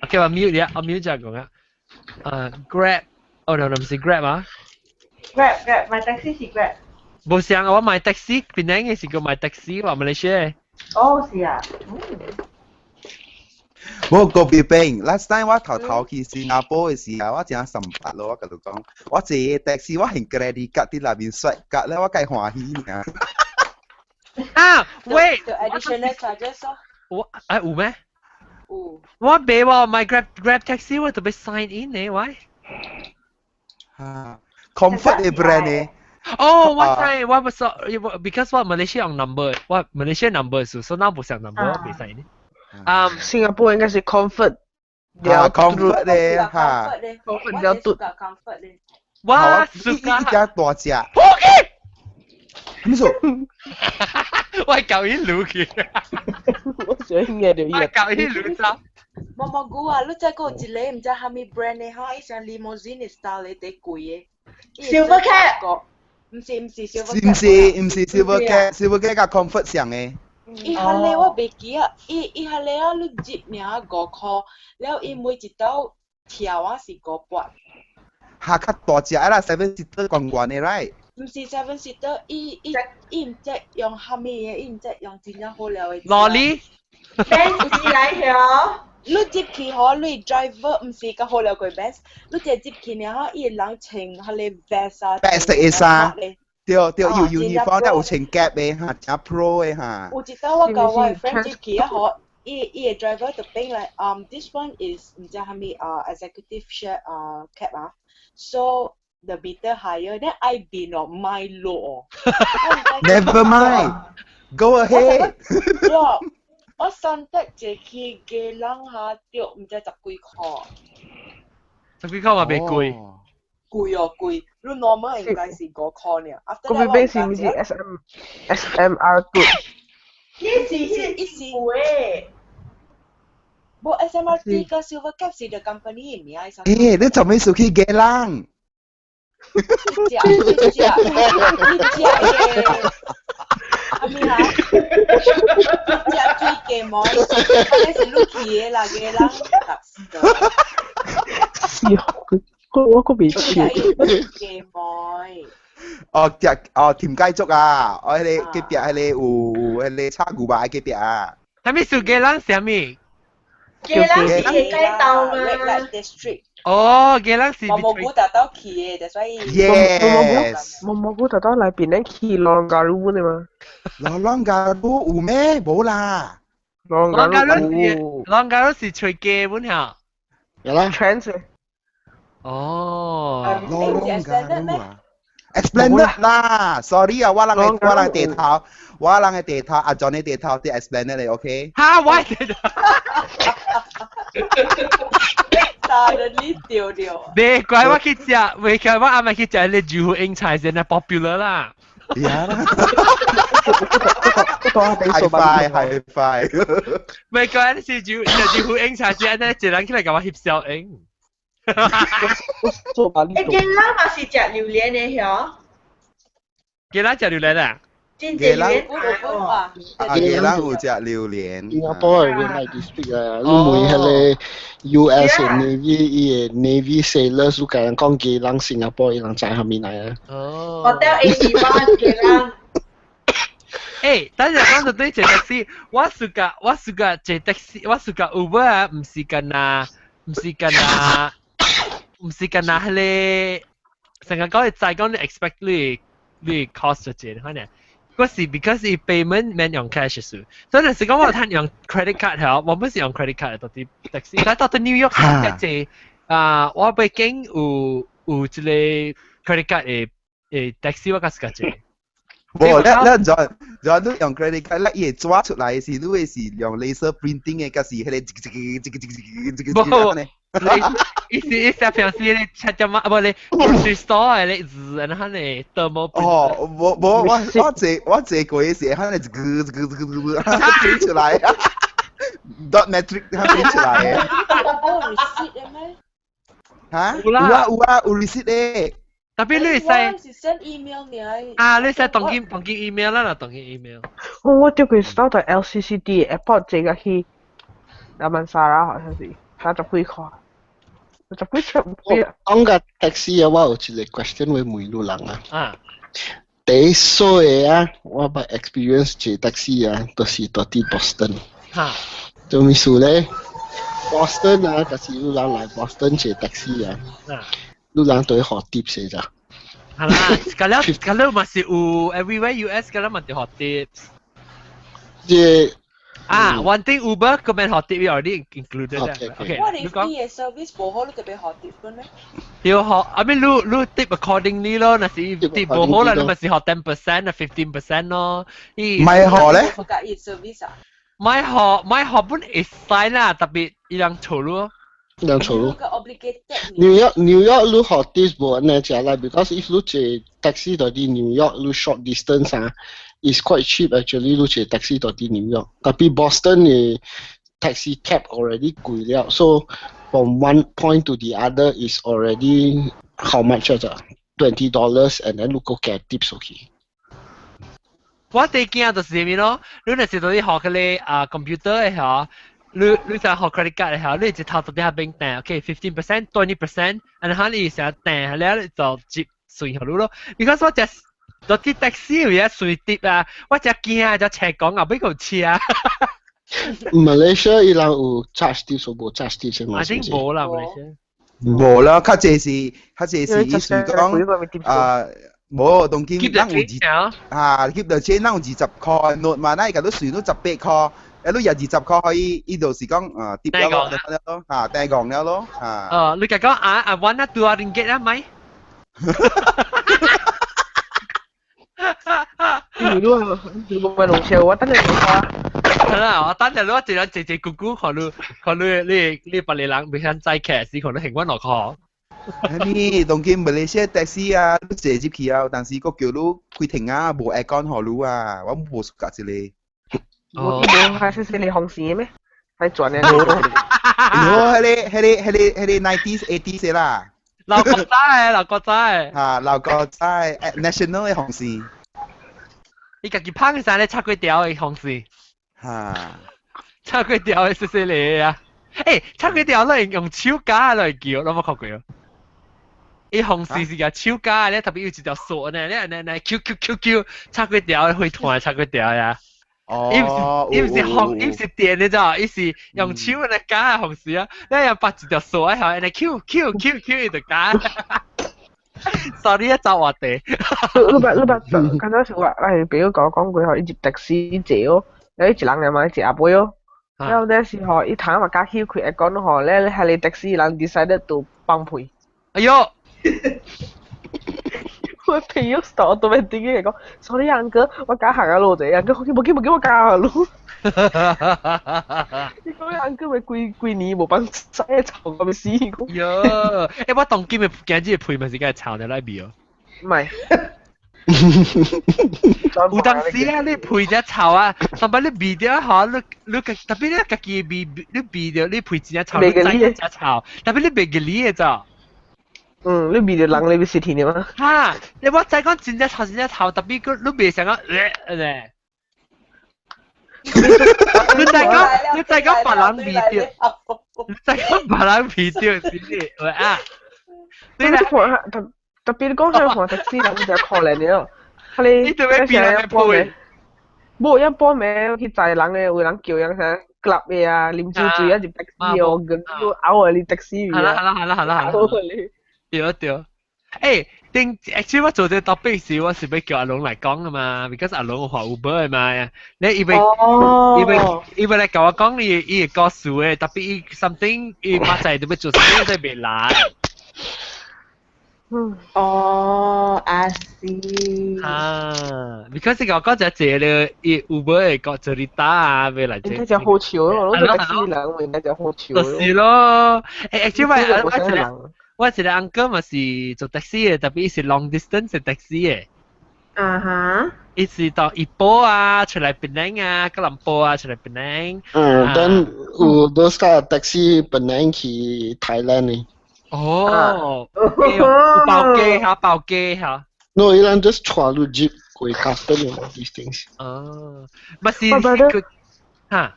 OK，我 mute 你啊，我 mute 就講啊。Grab，哦，no，唔是 Grab 啊。 Grab Grab 買 taxi 是 Grab。無想我買 taxi，檳城嘅是叫買 taxi 話馬來西亞。哦，是啊。無個別病，last time 我頭頭去新加坡嘅時候，我真心白咯，我甲你講，我坐 taxi 我還 credit card 佇內面刷卡咧，我計歡喜爾。啊，喂，additional charges 咯。我啊有咩？有。我未喎，買 Grab taxi 我特別 sign in 呢，喂。啊，Comfort 嘅 brand 呢？哦，我知，我不是，because 我 Malaysia 用 number，我 Malaysia number 數，所以我無上 number，我未 sign in。啊，新加坡應該是 Comfort。啊，Comfort 咧嚇，Comfort 比較多。哇，一一家大隻。咩數？我舊伊滷去。我想嘢就我舊伊滷走。毛毛菇啊，你再講一個毋知蝦米 brand 的吼，伊像 limousine style 的，最貴的。 Silver Cat。毋是毋是 Silver Cat。毋是毋是 Silver Cat，Silver Cat 佮 Comfort 像的。伊遐個我袂記啊，伊伊遐個啊，你入名5塊，了伊每一道跳啊是5百。下較大隻啦，seven seater 懸懸的，right？毋是 seven seater，伊伊伊毋知用蝦米的，伊毋知用真正好料的。羅莉。 Benz 來曉。你入去吼，你 driver 毋是較好料過 Benz，你直入去爾吼，伊人穿彼個 vest 啊，白色的衫。對對，有 uniform 有穿 cap 的哈，真 pro 的哈。有一道我共我 friend 入去啊吼，伊伊個 driver 就變來，this one is 毋知蝦米啊 executive share 啊 cab 啊，so the meter higher, then I be not my low. Never mind, go ahead. 哇！我上得坐去基隆下著毋知十幾塊。十幾塊嘛袂貴。貴哦貴，你 normal 應該是5塊爾。個邊是毋是 S M R 嘟？你是一是喂。無 SMRT 佮 Silver Cab 是 the company 的名。欸，你做咩事去基隆？一隻一隻一隻嘅，阿咪哈？一隻水雞毛，安尼是你去的啦，基隆。是，我我閣未去。雞毛。哦，食哦甜雞粥啊！我彼個隔壁彼個有彼個炒牛肉的隔壁啊。啥物事基隆啥物？基隆是街道嘛？Red District。哦，基隆是。毛毛菇特到去的，所以。 Yes。毛毛菇特到來邊咧去 Lorong Garu 的嘛？ Lorong Garu 有咩？無啦。 Lorong Garu 是 Lorong Garu 是吹雞本嚇。有啦。 Trends。哦。 Lorong Garu 啊。Esplanade 啦，sorry 啊，我人嘅我人地頭，我人嘅地頭，阿 John 嘅地頭啲 Esplanade 嚟，OK？哈，我地頭。 Suddenly 掉掉。別怪我去食，別怪我阿媽去食你煮英菜先係 popular 啦。呀啦。係快係快。別怪你是煮食煮英菜先，呢一人起來共我翕相影。做巴厘欸，島。吉拉嘛是食榴蓮的曉？吉拉食榴蓮啊？真濟榴蓮有啊！啊，吉蘭有食榴蓮。新加坡嘅 red light district 啊，你問彼个 US 的 Navy 伊个 Navy sailors，你共人講吉蘭新加坡，伊人知啥物來啊？哦。 Hotel 81吉蘭。欸，等陣講到對坐 taxi，我暑假坐 taxi，我暑假 Uber 啊，毋是干那，彼个成日講你再講你 expect 你 cost 就這，可能。嗰時 because 伊 payment 免用 cash 數，所以若是講我趁用 credit card 係，我本是用 credit card 到啲 taxi，但到到 New York 時坐啊，我北京有一個 credit card 的 taxi 我較適合坐。無，咱咱你用 credit card，咱伊會抓出來是，你會是用 laser printing 的，抑是彼個一個一個一個一個一個一個呢？伊是平時咧吃點啊，無咧 grocery store 的咧字，然後咧 thermal print。哦，無無，我坐過的時，彼個一個一個一個一個 print 出來，dot matrix 它 print 出來的。有 receipt 的咩？嚇？有啊有啊，有 receipt 的。特別你會使我是 send email 爾。啊，你使當今當今 email 啦，當今 email。我叫佢 start 到 LCCD airport 坐個去達曼薩拉，好像是30幾塊，十幾十幾。講個 taxi 啊，我有一個 question 會問你人啊。啊。第一衰的啊，我捌 experience 坐 taxi 啊，都是佇佇 Boston。哈。做咩事咧？Boston 啊，就是你人來 Boston 坐 taxi 啊。啊。你人都會予 tips 的咋？係啦，咁了咁了嘛是有 everywhere US 咁了嘛就予 tips。這啊，one thing Uber 個免予 tip already included。 OK，我哋啲嘅 service 無好，你特別予 tip 咩？要予，I mean 你 tip accordingly 咯，若是 tip 無好啦，你咪是予 10% 啊 15% 咯。唔係予咧？負責伊 service 啊？買予買予本會使啦，特別伊人錯咯。人錯咯。New York 你予 tips 無按呢食啦，because if 你坐 taxi 到佇 New York 你 short distance 啊，is quite cheap actually 你坐 taxi 到佇 New York。tapi Boston 的 taxi cab already 貴了，so from one point to the other is already how much 啊？$20 and then 你閣加 tips 去。我最驚就是啥物咯？你若是到佇予彼个啊 computer 的吼。你就予 credit card 的吼，你一頭到底遐邊訂，OK 15% 20%，然後你成日訂了就接算予你咯。because 我只到啲 taxi 有嘢隨貼啊，我只驚就斜講後尾個車。 Malaysia 伊人有 charge tips 無 charge tips 嘛？ I think 無啦，Malaysia。無啦，較濟是意思講啊。無，當今咱有二啊，keep the change，咱有20塊 note 嘛，咱伊共你算到18塊，啊，你也20塊可以，伊就是講啊，跌了咯，咯，嚇，訂戇了咯，嚇。哦，你共講啊啊，揾啊2 ringgit 啊，咪？你如果唔係龍笑，我等你講啊。係啦，我等陣你一人坐坐咕咕，看你看你你你別個人袂曉載客時，看你還阮落箍。你當今馬來西亞 taxi 啊，你坐入去啊，但是閣叫你開停啊，無 aircon 予你啊，我無 suka 這個。哦，無還是是你紅線咩？還轉嘅。喲，彼個 90s 80s 啦。老國仔，老國仔。嚇，老國仔，national 的紅線。伊家己捧的時，咧插幾條的紅線。嚇。插幾條的細細個啊！欸，插幾條來用手夾來叫，攏無看過哦。伊紅線是共手夾咧，特別有一條索呢，你按呢按 Q Q Q Q 插幾條會斷插幾條呀。哦。伊毋是紅，伊毋是電的咋，伊是用手來夾紅線啊。你又拔一條索喺後，按呢 Q Q Q Q 伊就夾。Sorry 啊，走話題。你捌，剛才是我哎，朋友共我講過吼，伊入 taxi 坐哦，有一人嘛，一阿伯哦。然後那時候伊頭嘛較曉開，會講吼，咧彼个 taxi 人 decided to 放屁。哎喲！我朋友 stop 都未頂佢講，sorry uncle，我加行下路啫，uncle 無叫無叫我加行路。你講 uncle 咪幾幾年無幫使臭咁死。喲！欸，我當今的今日屁嘛是該臭的來味哦。唔係。有當時啊，你配隻臭啊，同埋你味著吼，你特別你家己味，你味著你配真正臭，你知隻臭，特別你袂記你的咋。嗯，你味著人你要食甜的嗎？哈，你我知講真正臭真正臭，特別佢你袂想講，咧。你知講別人味著，你知講別人味著是你，喂啊！你看特別你講想看 taxi 人就可憐了。你做咩變人配？無一般名去載人的，有人叫人啥 club 的啊，啉酒醉啊入 taxi 哦，跟拗啊你 taxi 係啦係啦係啦係啦係啦。對對。誒，定 actually 我做這個 topic 時，我是欲叫阿龍來講的嘛，because 阿龍有畫 Uber 的嘛。你伊欲伊欲伊欲來共我講伊伊的故事的，特別伊 something 伊明仔就欲做 something 都袂來。嗯，哦，I see。啊，because 伊我講就這個伊 Uber 的個做你打啊，欲來這。應該就好笑咯，我都 taxi 人，應該就好笑。就是咯，誒，actually 我一個 uncle 嘛是做 taxi 的，特別伊是 long distance 的 taxi 的。啊哈。伊是到怡保啊，出來檳城啊，吉隆坡啊，出來檳城。嗯，then 有 those kind of taxi 檳城去 Thailand 呢。哦，有包機嚇，包機嚇。 No，伊人 just 帶你 jeep 過 custom and all these things。哦，咪是佢嚇，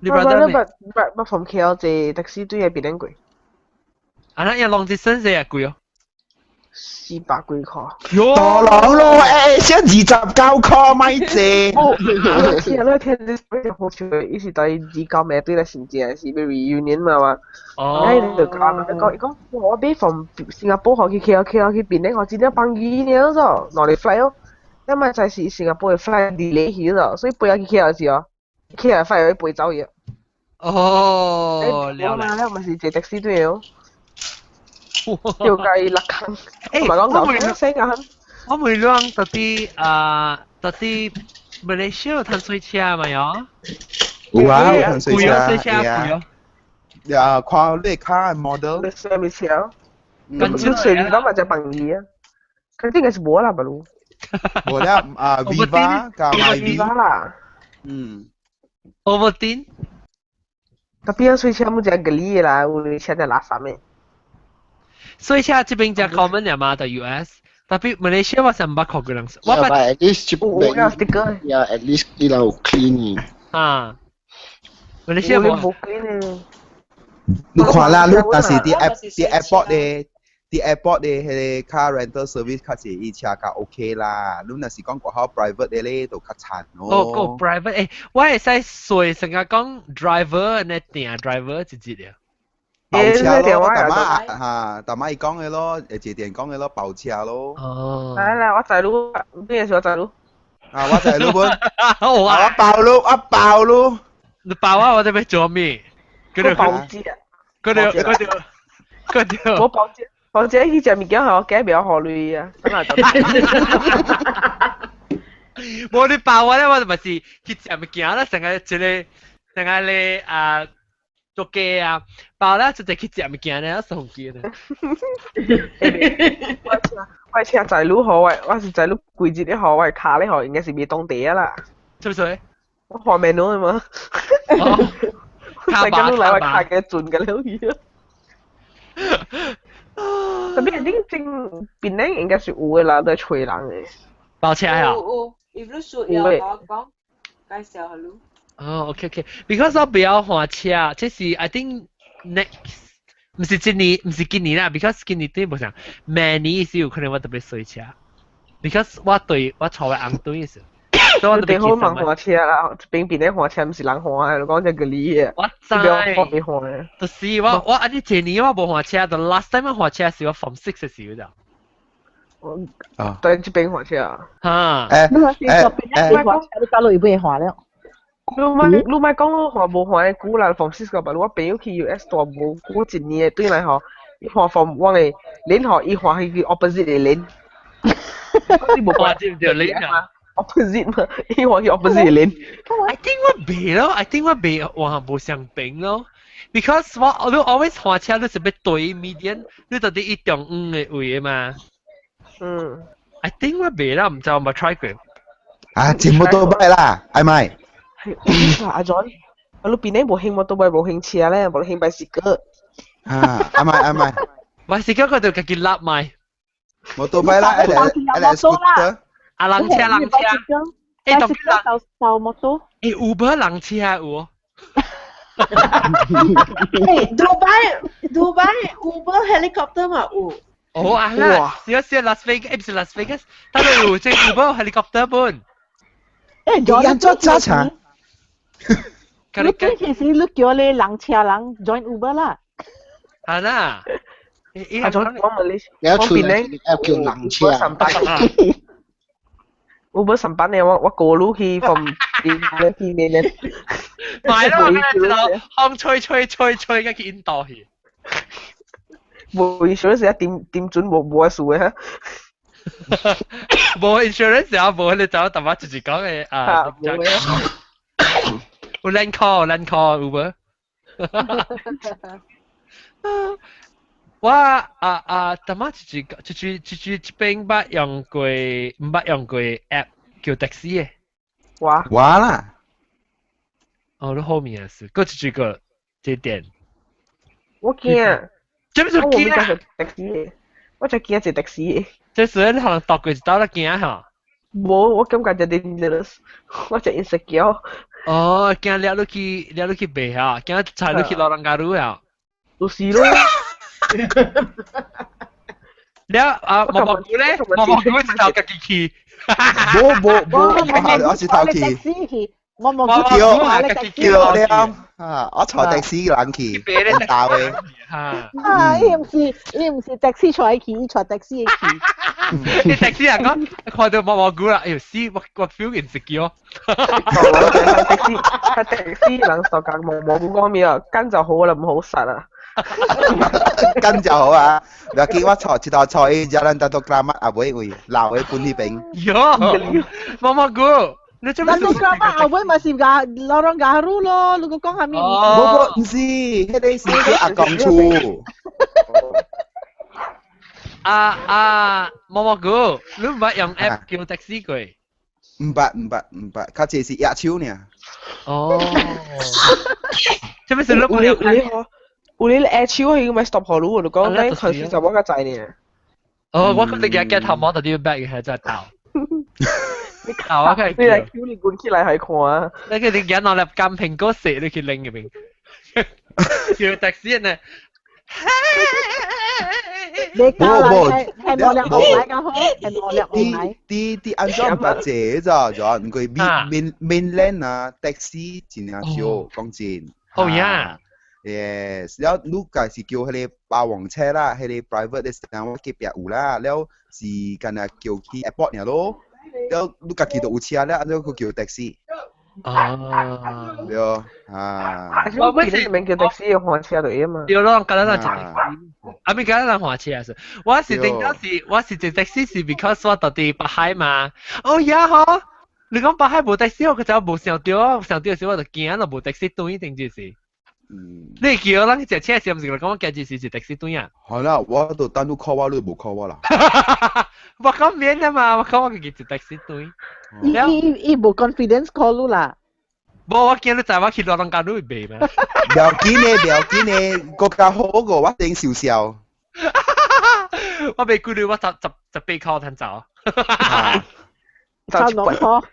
你 brother 咩？不不從 KL 坐 taxi 對係檳城過。啊，那long distance 也貴哦。 400幾塊。多人咯，誒，先29塊買坐。哦，你聽你聽好笑，伊是對29名對來新正是欲 reunion 嘛嘛。哦。哎，就講講伊講，我買 from 新加坡去 KL，KL 去檳城，我真正放機爾咗，兩個 flight 哦。你咪就是新加坡的 flight delay 去咗，所以飛去 KL 時哦，KL flight 會飛走去。哦，了了。你咪是坐 taxi 對哦。要計六坑，誒，我問我問你到底啊，到底馬來西亞有趁水車嘛喲？有啊，有趁水車，水車貴哦。呀，看你卡 model。你啥物車？跟住水你諗下就便宜啊，佢應該是無啦，不如。無啦，啊，Viva 加 Myvi 啦。嗯。 Ovaltine。特別水車冇只吉利啦，有車就垃圾咩？水車這邊就 common 了嘛，在 US。特別馬來西亞我是毋捌看過人。我捌 at least 有 sticker。 Yeah, at least 伊人有 clean。啊。馬來西亞無 clean。你看啦，你但是佇 app 佇 airport 的，佇 airport 的彼個 car rental service 較濟伊車較 OK 啦。你若是講過好 private 的咧，就較慘咯。哦，個 private 誒，我會使隨成日講 driver 呢訂 driver 一節了。包車咯，大媽嚇，大媽伊講的咯，誒，這電講的咯，包車咯。哦。來來，我載你，邊個是我載你？啊，我載你本。我包你，我包你。你包我，我這邊做咩？嗰條包子啊！嗰條嗰條嗰條。我包子，包子去食物件，我驚袂曉予鐳啊！無你包我咧，我就咪是去食物件啦，成個一個成個咧啊做雞啊，包咧就直去食物件咧，送機咧。我車我車載你好，我是載你規日咧好，我卡咧好，應該是袂當地啊啦。是不是？我換面腦嘛。卡吧卡吧，卡嘅準嘅了去。特別你正檳城應該是有的啦，都揣人的。包車啊？有有，if 你需要我講，介紹下你。哦，OK OK，because 我不曉換車，這是 I think next，毋是今年，毋是今年啦，because 今年對無像，明年是有可能我特別水車，because 我對我坐喺紅隊時。所以我好忙換車啦，邊邊咧換車毋是人換的，講這個理的。我知。換沒換的。就是我我按呢這年我無換車，the last time 我換車是我 form six 的時候就。啊。對，這邊換車。哈。誒你話是這邊換車，你到路會換了。你莫你莫講換無換的久啦，form six 個吧，我朋友去 US 蹛無過一年的，轉來吼，伊換 from 我的 lane 吼，伊換去 opposite 的 lane。你無換對唔對 lane 啊？ opposite 嘛，伊換去 opposite lane。 I think 我袂咯，I think 我袂換無相平咯。Because 我你 always 換車你是欲對 median，你到底一中央的位的嘛。嗯。I think 我未啦，唔知我冇 try 過。啊，全部都買啦，係咪？係阿 John，我路邊咧無興摩托無興車咧，無興 bicycle。啊，啱咪啱咪。 bicycle 嗰度家己立埋。摩托擺啦，一嚟 scooter。啊，人車人車。誒，特別就就摩托。誒，Uber 人車有。誒，Dubai Dubai Uber helicopter 嘛有。哦啊啦，試一試 Las Vegas，唔是 Las Vegas，但係有這 Uber helicopter 本。誒，人做揸車。你其實你叫你人車人 join Uber 啦。係啦。阿總講問你，你有出嚟 app 叫人車。 Uber 上班咧，我過路去 from 邊去邊咧。咪咯，我知道，風吹吹吹吹，嘅去印度去。無 insurance 一點點準無無數嘅哈。無 insurance 啊，無你走，淡薄就是講嘅啊。無嘅。有 land call land call Uber。我啊啊，淡薄就是就是就是這邊捌用過，毋捌用過 app 叫 taxi 嘅。哇！我啦。哦，你好面是，閣一個這點。我驚。這不是驚啊？taxi 我就驚坐 taxi。這時你可能搭過一道咧驚嚇。無，我感覺就 dangerous，我就 insecure。哦，驚掠落去掠落去賣嚇，驚踩落去老人家路啊。就是咯。了啊，毛毛菇咧，毛毛菇是頭家己去。無無無，我是頭去。我冇叫叫了啊！我坐的士人去，大位。啊！伊毋是伊毋是的士坐去，伊坐的士去。你的士人講看到毛毛菇啦，哎呦死！我 feel insecure。的士係的士人就講毛毛菇講咩啊？跟就好啦，唔好實啊。跟就好啊！嗱，見我坐一道坐去 Jalan Dato Keramat 阿尾位，老的本呢邊。喲，毛毛菇。你做咩？咱個媽後尾咪是個 Lorong Gaharu 咯，你講下面？無無，毋是，彼個是去阿公厝。啊啊，毛毛菇，你毋捌用 app 叫 taxi 過？毋捌毋捌毋捌，較濟是握手爾。哦。這邊是你有你嗬，有你握手佢咪 stop 好路，你講你平時就我個仔呢。哦，我覺得日日頭毛到啲 back 係真係豆。啊！我佢你嚟叫你管起來係看啊！你佢哋引我入金蘋果蛇，你去拎入邊，叫 taxi 呢？你教嚟係係我兩紅奶咁好，係我兩紅奶。啲啲安怎唔捌坐咋？就唔過 mainland 啊，taxi 真正少，講真。哦呀！Yes，了你家是叫彼个霸王車啦，彼个 private 的時間我隔壁有啦，了是干焦叫去 airport 爾咯。了你家己都有車了，按怎閣叫 taxi？哦，對啊。我唔是免叫 taxi，換車就會嘛。對咯，敢若人坐 taxi，啊咪敢若人換車是。我是頂到是，我是坐 taxi 是 because 我到佇北海嘛。哦呀嗬，你講北海無 taxi，我就無想到，想到時我就驚咯，無 taxi 轉定就是。嗯。你叫人去坐車時，毋是講我驚就是坐 taxi 轉啊？好啦，我都等你 call 我，你無 call 我啦。我講免啊嘛，我講我家己坐 taxi 轉。伊伊伊無 confidence call 你啦。無，我驚你知我去老人家你會袂嘛？不要緊的，不要緊的，閣較好過我頂受笑。我袂顧慮，我十八箍通走。走6箍。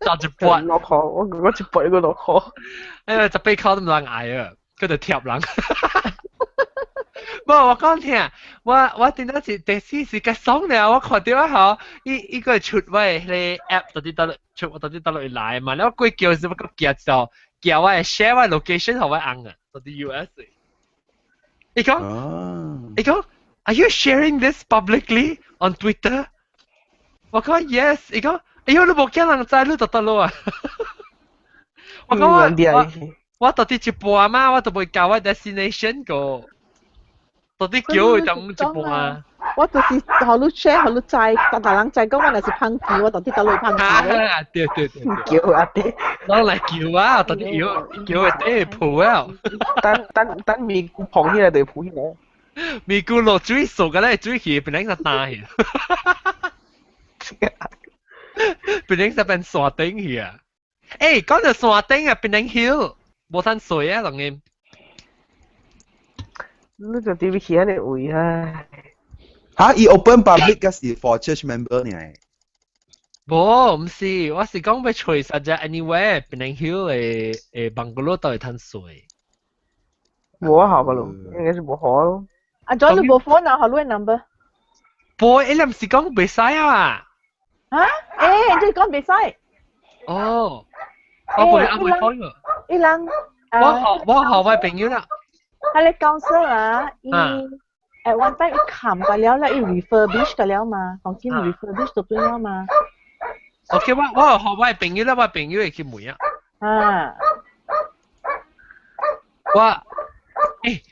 走一半。6箍，我一半個6箍。因為18箍都毋通挨啊，佢就貼人。無，我講聽，我我頂到是第四是較爽了，我看到啊吼，伊伊個出我的彼个 app 到底倒出到底倒落來嘛，了過叫是我閣寄就寄我的 share 我 location 予我翁啊，到底 US。伊講，伊講，Are you sharing this publicly on Twitter？我講 yes，伊講，哎喲，你無驚人知你就得咯啊。我講我我到底一半嘛，我都袂交我 destination 個。到底叫佢等一半啊！我就是予你 share，予你知，但大人知講我若是碰瓷，我到底倒落碰瓷。啊，對對對，叫阿爹，攞嚟叫啊！到底要叫佢爹抱啊！等等等咪菇捧起來就抱起來。咪菇落水熟嘅咧，水去變成個大去。檳城這邊山頂去啊！欸，講到山頂啊，檳城 Hill 無趁水啊，當然。你就點去遐個位啊？嚇，伊 open public 嘅是 for church member 呢？無，毋是，我是講欲揣實只 anywhere 檳城 Hill 的 bungalow 都會趁水。無好個咯，應該是無好咯。阿 John 你無 phone 啊？予你 number？無，伊毋是講袂使啊。嚇？欸，你講袂使？哦，我無阿未開喎。伊人，我予我朋友啦。佢哋 council 啊，伊 at one time 伊冚個了啦，伊 refurbish 個了嘛，房間 refurbish 到邊了嘛。 OK，我予我朋友啦，我朋友會去問啊。啊。我，欸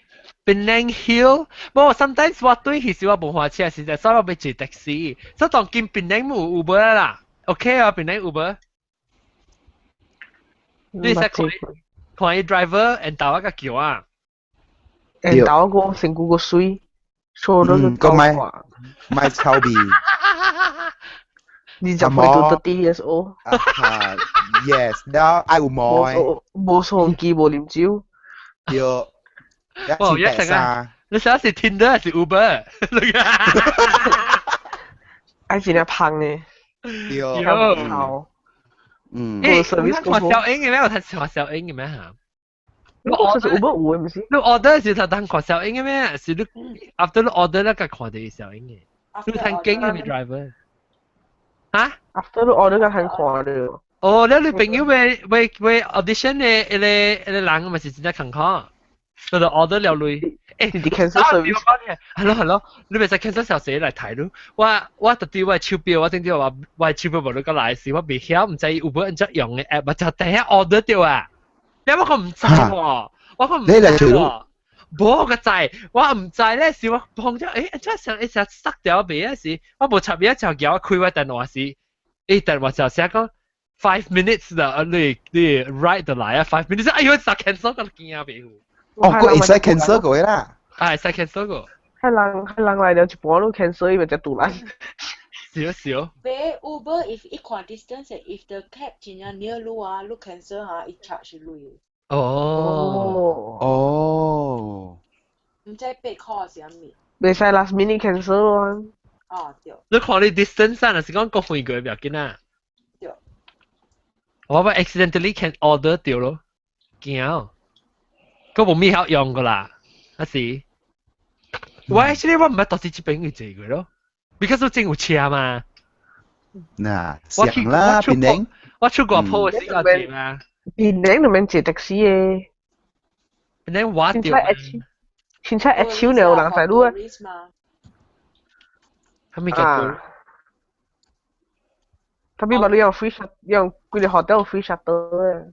，Penang Hill，無 sometimes 我對其實我無駛車，實在所以我欲坐 taxi，所以當今 Penang 無 Uber 啦，OK 啊，Penang Uber。你識看看伊 driver 緣投我個橋啊？緣投個身軀閣媠，錯咗個莫莫臭味。 20歲到 30 years old。啊，yes，了愛有毛的。無相機，無啉酒。對。哦，一成啊！你想是 Tinder 還是 Uber？愛真正芳的。對。好。欸，你看小英嘅咩？我睇看小英嘅咩嚇？你 order 是 Uber 有的，毋是？你 order 是頭等看小英嘅咩？是你 after 你 order 咧，才看著小英嘅。你睇經係咪 driver？嚇？After 你 order 才通看著。哦，你朋友欲欲欲 audition 的彼个彼个人嘛是真正坎坷，佢就 order 了鐳。欸，你 cancel service？係咯係咯，你袂使 cancel 消息來睇你。我特地我手錶，我頂啲話我手錶無你個來時，我未曉，毋知有無按怎用的 app，我就第一 order 著啊。你我講毋知喎，我講毋知喎。無個知，我毋知咧，是我碰咗，欸，按怎上一下塞掉未啊？是，我無插嘢就叫我開我電話時，欸，電話就寫講 5 minutes 啦，你 ride 就來啊，5 minutes，哎呦，實 cancel 個驚未有。哦，閣會使 cancel 過啦。啊，會使 cancel 過。彼人來了一半攏 cancel，伊咪才賭爛。少少。別 Uber if 伊看 distance if the cab 真正 near 你啊，你 cancel 啊，伊 charge 你。哦。哦。毋知8箍是啥物？袂使 last minute cancel 咯。哦，對。你看你 distance 啊，若是講閣遠過袂要緊啊。對。我欲 accidentally can order 著咯，驚。閣無物曉用過啦，啊是。我 actually 我毋捌到時這邊去坐過咯，because 我真有車嘛。嗱，想啦，檳城。我出國鋪時間坐嘛。檳城就免坐 taxi 的。檳城我著。凊彩一手就有人載你啊。啥物叫做？特別你用 free shuttle，用幾个 hotel free shuttle 的。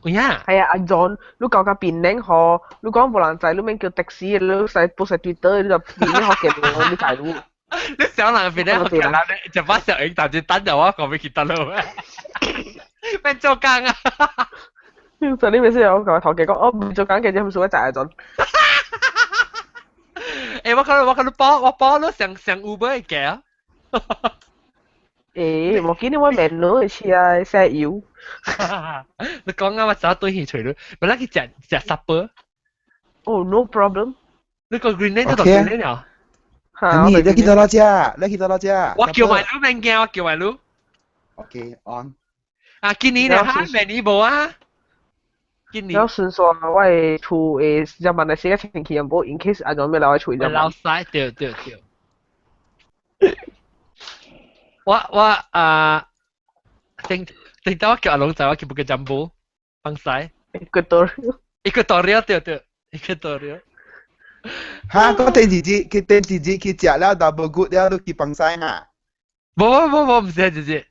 有影？係啊，阿 John，你到到檳城吼，你講無人載，你免叫 taxi，你使 post Twitter，你就檳城福建人你載你。你想人檳城福建人，就把小英但是等著我講欲去佗落咩？免做工啊！就你咪先有講頭家講，哦，唔做工嘅，啫，唔是我載阿 John。欸，我看你包我包你上上 Uber 的價。欸，無見你我面腦車啊，洗油。你講啊，我早對去揣你，本來去食食 supper。哦，no problem。你個 Greenland 都到 Greenland 了。你去佗落食？你去佗落食？我叫埋你免驚，我叫埋你。 OK on。啊，今年呢？哈，明年無啊？今年。了順煞我的厝的入萬來寫個清氣又無，in case 阿種欲來我厝入。老細，對對對。我啊，頂頂到我叫阿龍仔，我去 Bukit Jambul，放西。 Equatorial。 Equatorial 對對，Equatorial。哈，個電視機去電視機去食了 double good 了，都去放西哈？無無無無，毋是直接。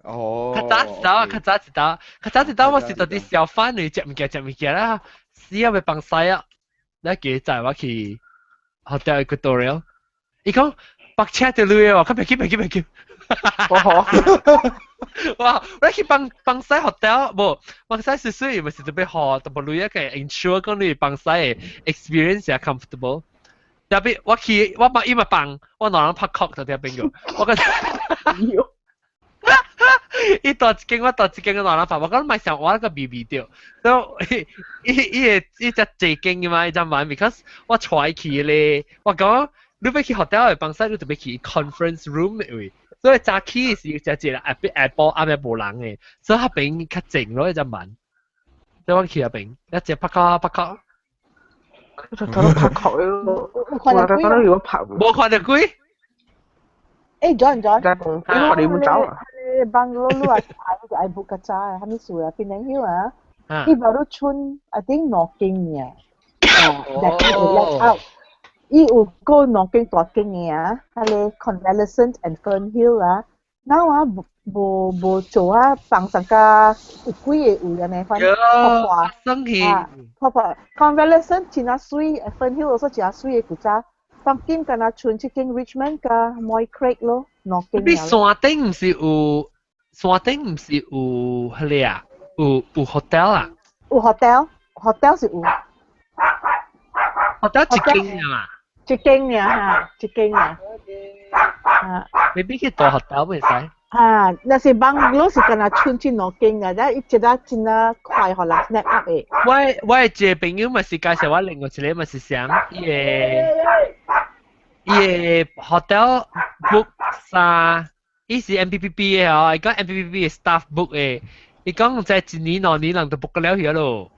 哦。較早一道，較早一道，較早一道，我是到佇小販裏食物件食物件啦，死啊欲放西啊，你記載我去 Hotel Equatorial，伊講白車就鐳喎，較袂去袂去袂去。我好。哇！我去放放西 hotel，無放西水水，咪是特別好，特別鐳一個 ensure 講你放西的 experience 也 comfortable。特別我去我把伊嘛放，我兩人拍確就啲邊個，我覺得。伊大一間，我大一間個兩人拍，我講咪想我那個味味著，所以伊伊個伊只坐間嘅嘛，伊只玩，because 我帶去咧，我講你欲去 hotel 嘅房室，你特別去 conference room 嘅位，所以早起時只一個下晡下晡暗暝無人嘅，所以彼邊較靜咯，伊只玩。所以我去彼邊，一隻拍卡拍卡。佢就走拍殼咯，我覺得如果拍，無看著鬼。誒，John John，在講，你看你走啊？ Bungalow 你話愛 book 較早，啥物事啊？檳城 Hill 啊，伊 baru 剩，I think 兩間爾，啊，that let out。伊有個兩間大間嘅啊，彼个 Convalescent and Fernhill 啊，now 啊無無無做啊，放上加有幾個位按呢款，破破生氣，破破 Convalescent 真啊媠，Fernhill also 真媠嘅古早，當今敢若剩這間 Richmond 佮 Moy Craig 咯，兩間。你山頂毋是有山頂毋是有彼个啊？有有 hotel 啊？有 hotel，hotel 是有。 hotel 一間啊嘛？一間爾哈，一間爾。啊。 maybe 去大 hotel 袂使。啊，若是 bungalow 是敢若剩這兩間啊，咱伊一個真啊快予人 snap up 的。我我一個朋友嘛是介紹我另外一個嘛是想伊个伊个 hotel book 啥，伊是 MPPP 的哦，伊講 MPPP 的 staff book 的，伊講在一年兩年人就 book 了去咯。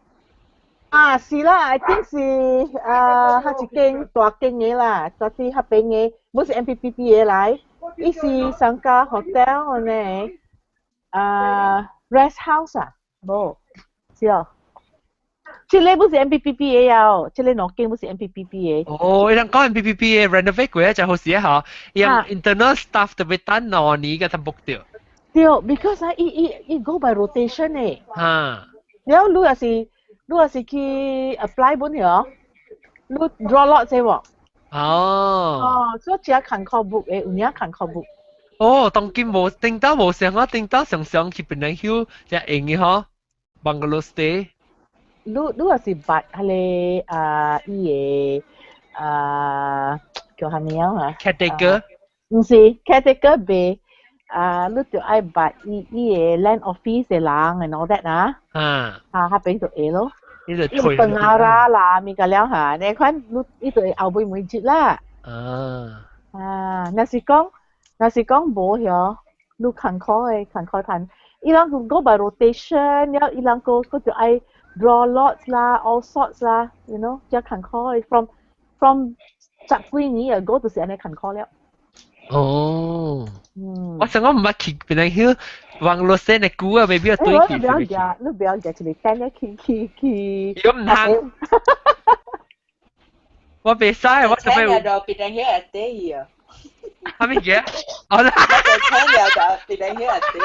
啊，是啦，I think 是啊，彼一間大間的啦，大啲彼邊的，毋是 MPPP 的來，伊是三家 hotel 呢，啊，rest house 啊，無，是哦。這个毋是 MPPP 的哦，這个兩間毋是 MPPP 的。哦，伊人講 MPPP 的 renovate 過就好時嗬，伊 internal staff 特別等兩年嘅才 book 著。對，because 啊，伊伊伊 go by rotation 的。了你若是你若是去 apply 本嗬，你 draw lot 先喎。哦。哦，所以真艱苦 book 的，有影艱苦 book。哦，當今無頂到無上啊，頂到常常去檳城 Hill 只用的嗬，bungalow stay。你你若是捌彼个啊，伊个啊叫啥名啊？Caretaker？毋是 caretaker 袂啊，你著愛捌伊伊个 land office 的人 and all that 啊。啊，彼邊就會咯。伊就退。 Pengarah 啦，物個了嚇，你看你伊就會後尾每節啦。啊，若是講無曉，你艱苦的艱苦趁，伊人 go by rotation，了伊人閣閣就愛 draw lots 啦，all sorts 啦，真艱苦的。From 十幾年 ago 就是按呢艱苦了。哦。我想講毋捌去檳城 Hill 網絡線的久啊，未必要對去。你不要夾，你不要夾一個單咧去去去。如果毋通，我袂使，我準備。聽到檳城 Hill 會底啊。啥物嘢？我聽了就檳城 Hill 會底。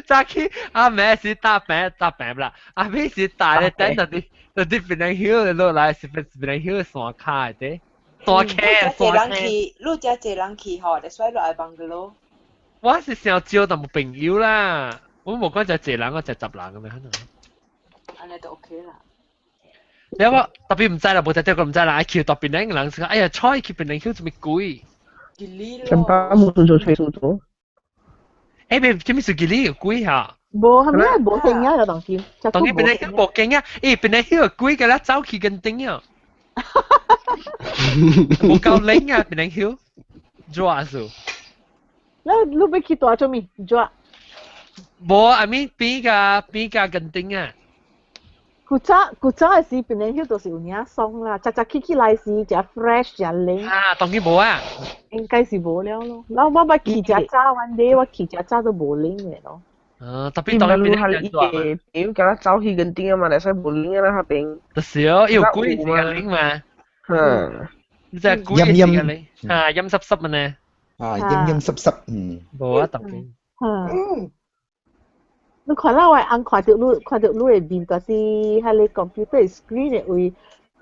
早起阿妹是搭平搭平啦，阿妹是搭咧等到啲到啲檳城 Hill 落來是檳城 Hill 山跤的，山溪山溪。你遮濟人去吼，就所以落來 bungalow。我是想招淡薄朋友啦，我無講就濟人，我就十人咁樣可能。按呢就 OK 啦。你我特別毋知啦，無特別個毋知啦，去特別兩個人是講，哎呀，彩去檳城 Hill 做咩貴？成班冇做吹數做。誒，別這麼是吉利貴嚇？無，係咪無興啊？有當今。當今檳城 Hill 無勁啊！誒，檳城 Hill 貴嘅啦，走去跟頂啊！無夠冷啊，檳城 Hill，熱數。那你欲去蹛做咩？熱。無，I mean 比較比較跟頂啊。古早古早的時，檳城 Hill 都是有影爽啦，早早起起來時，誠 fresh 誠冷。啊，當今無啊？應該是無了咯。然後我捌去誠早，one day 我去誠早都無冷的咯。啊，特別當今檳城 Hill 熱。表叫他走去跟頂啊嘛，會使無冷啊啦，彼邊。就是哦，有鬼時間冷嘛。你真係鬼時間冷，啊，陰濕濕嘅呢。啊，陰陰濕濕，嗯。無啊，特別。嗯。你看啦，我翁看著你，看著你的面，就是彼个 computer screen 的位，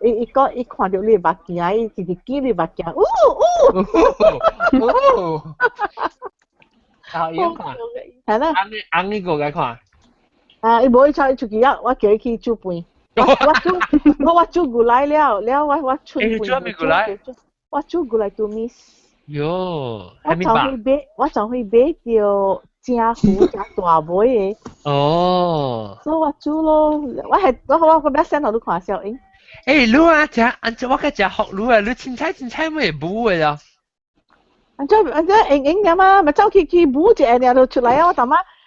伊伊講伊看著你的目鏡，伊直直見你目鏡，嗚嗚。啊，伊看。係啦。翁翁呢個該看。啊，伊無伊出伊出去啊，我叫伊去煮飯。我煮我煮牛奶了，了我出欸，你煮咩牛奶？我煮牛奶 to miss。喲，我就去買，我就去買著正糊正大尾的。哦。所以我煮咯，我係我個咩 send 我都看小英。欸，你啊，食按怎我個食福你啊，你凊彩凊彩咪會補的啦。按怎按怎用用爾嘛，咪走去去補一下爾就出來啊！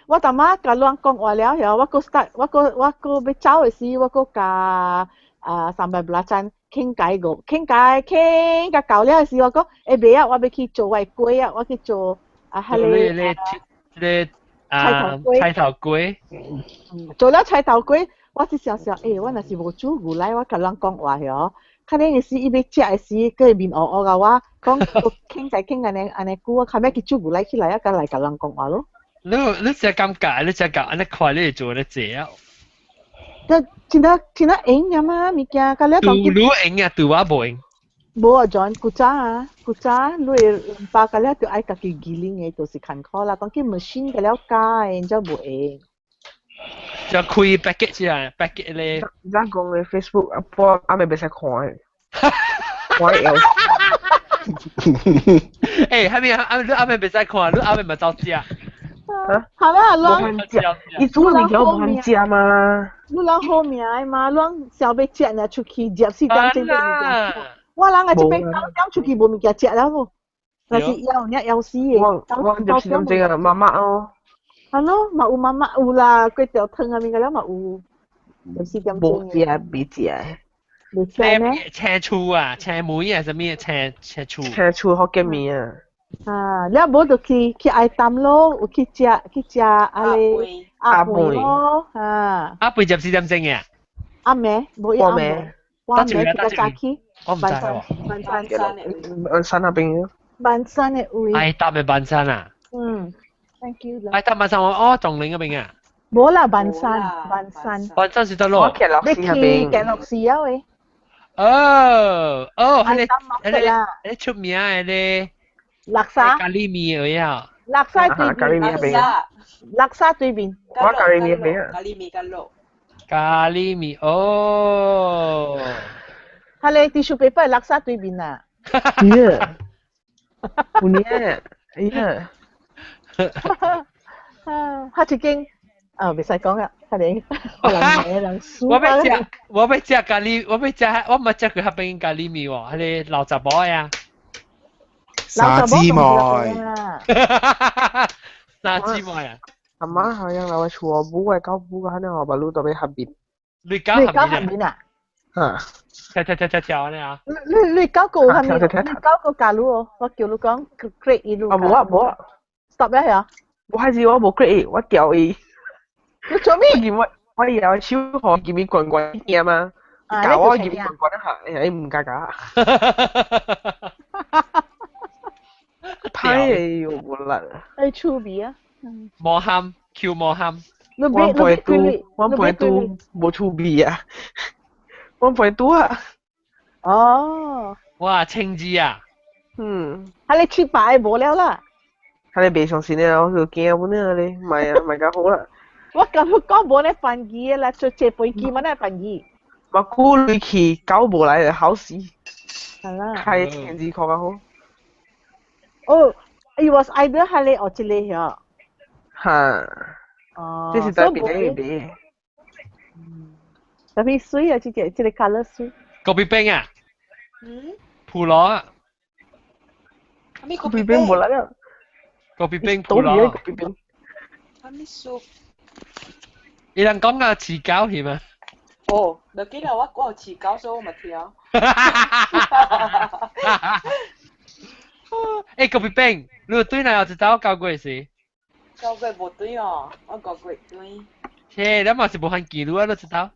我淡仔共亂講話了後，我閣 start，我閣欲走的時，我閣共啊三百八盞傾偈個，傾偈傾甲到了的時，我講欸袂啊，我欲去做我的粿啊，我去做啊，彼個彼啊菜頭粿。做了菜頭粿，我是想想，欸，我若是無煮牛奶，我共人講話嗬，可能是伊欲食的時，閣會面烏烏共我講，傾偈傾按呢按呢久，我較尾去煮牛奶起來啊，佮來共人講話咯。你真尷尬，你真尷，按呢快你會做咧濟啊？這真正真正閒爾嘛，物件，佮了當。你閒啊，對我無閒。無啊，John，古早啊，古早你會包佮了就愛家己機靈的，就是艱苦啦。當今 machine 佮了加的，才無閒。就開 package 啊，package 咧。咱講的 Facebook 啊，我阿未袂使看的。我會。欸，還沒阿你阿未袂使看，你阿未嘛走食。好啦，攏伊煮的物件無通食嘛。你人好命的嘛，攏想欲食呢出去24點鐘物件。我人啊這邊9點出去無物件食了無？若是枵爾枵死的。我24點鐘啊，媽媽哦。係咯，嘛有媽媽有啦，粿條湯啊物件了嘛有。24點鐘。無食袂食。袂食咩？青厝啊，青梅啊，啥物青青厝？青厝福建麵啊。啊，了無就去去愛淡咯，有去食去食阿個阿妹咯，啊。阿妹24點鐘嘅。阿妹，無伊阿妹。我妹比較早去。我唔知喎。萬山萬山那邊。萬山的位。愛淡的萬山啊。嗯，thank you。愛淡萬山我哦，中寧嗰邊啊。無啦，萬山，萬山。萬山是得咯。我騎落市那邊。你去騎落市啊喂。哦哦，彼個彼個彼個出名的咧。垃圾。咖喱麵而已啊。垃圾對面。垃圾對面。我咖喱麵邊啊。咖喱麵咖喱。咖喱麵哦。彼個 tissue paper 垃圾對面啊。耶。有呢？哎呀。啊，彼一間啊，袂使講啦，可能可能人輸。我欲食，我欲食咖喱，我欲食，我毋捌食過彼邊咖喱麵喎，彼個老雜某呀。沙芝妹。沙芝妹啊！阿媽好像來我厝補嘅狗補個，可能我把路都欲合面。你搞合面啊？啊！跳跳跳跳跳呢啊！你搞個合面，你搞個假路哦，我叫你講 create 一路。啊無啊無啊！stop 一下。我還是我無 create，我掉伊。你做咩？我我搖手予伊面滾滾行嘛，教我伊面滾滾一下，哎毋敢教。歹的又無力。愛趣味啊！無喊，Q 無喊。我陪拄，我陪拄無趣味啊！我陪拄啊。哦。哇，青字啊！嗯。啊，你700無了啦。啊，你袂相信啊？我就驚本啊咧，莫啊，莫較好啦。我感覺講無咧翻機的啦，坐坐飛機嘛咧翻機。我估你去搞無來就好死。係啦。開1000字較好。哦，it was either 係你或這個曉。哈。哦。這是在邊個邊？特別水啊！這個這個 colour 水。咖啡冰啊？嗯。普羅啊。咖啡冰無來了。咖啡冰普羅。咖啡冰。啥物酥？伊人講啊，飼狗係嘛？哦，無記得我有飼狗，所以我嘛聽。欸，咖啡冰，你對哪有一走九月時？9月無對哦，我5月對。切，你嘛是無番記錄啊，你知道？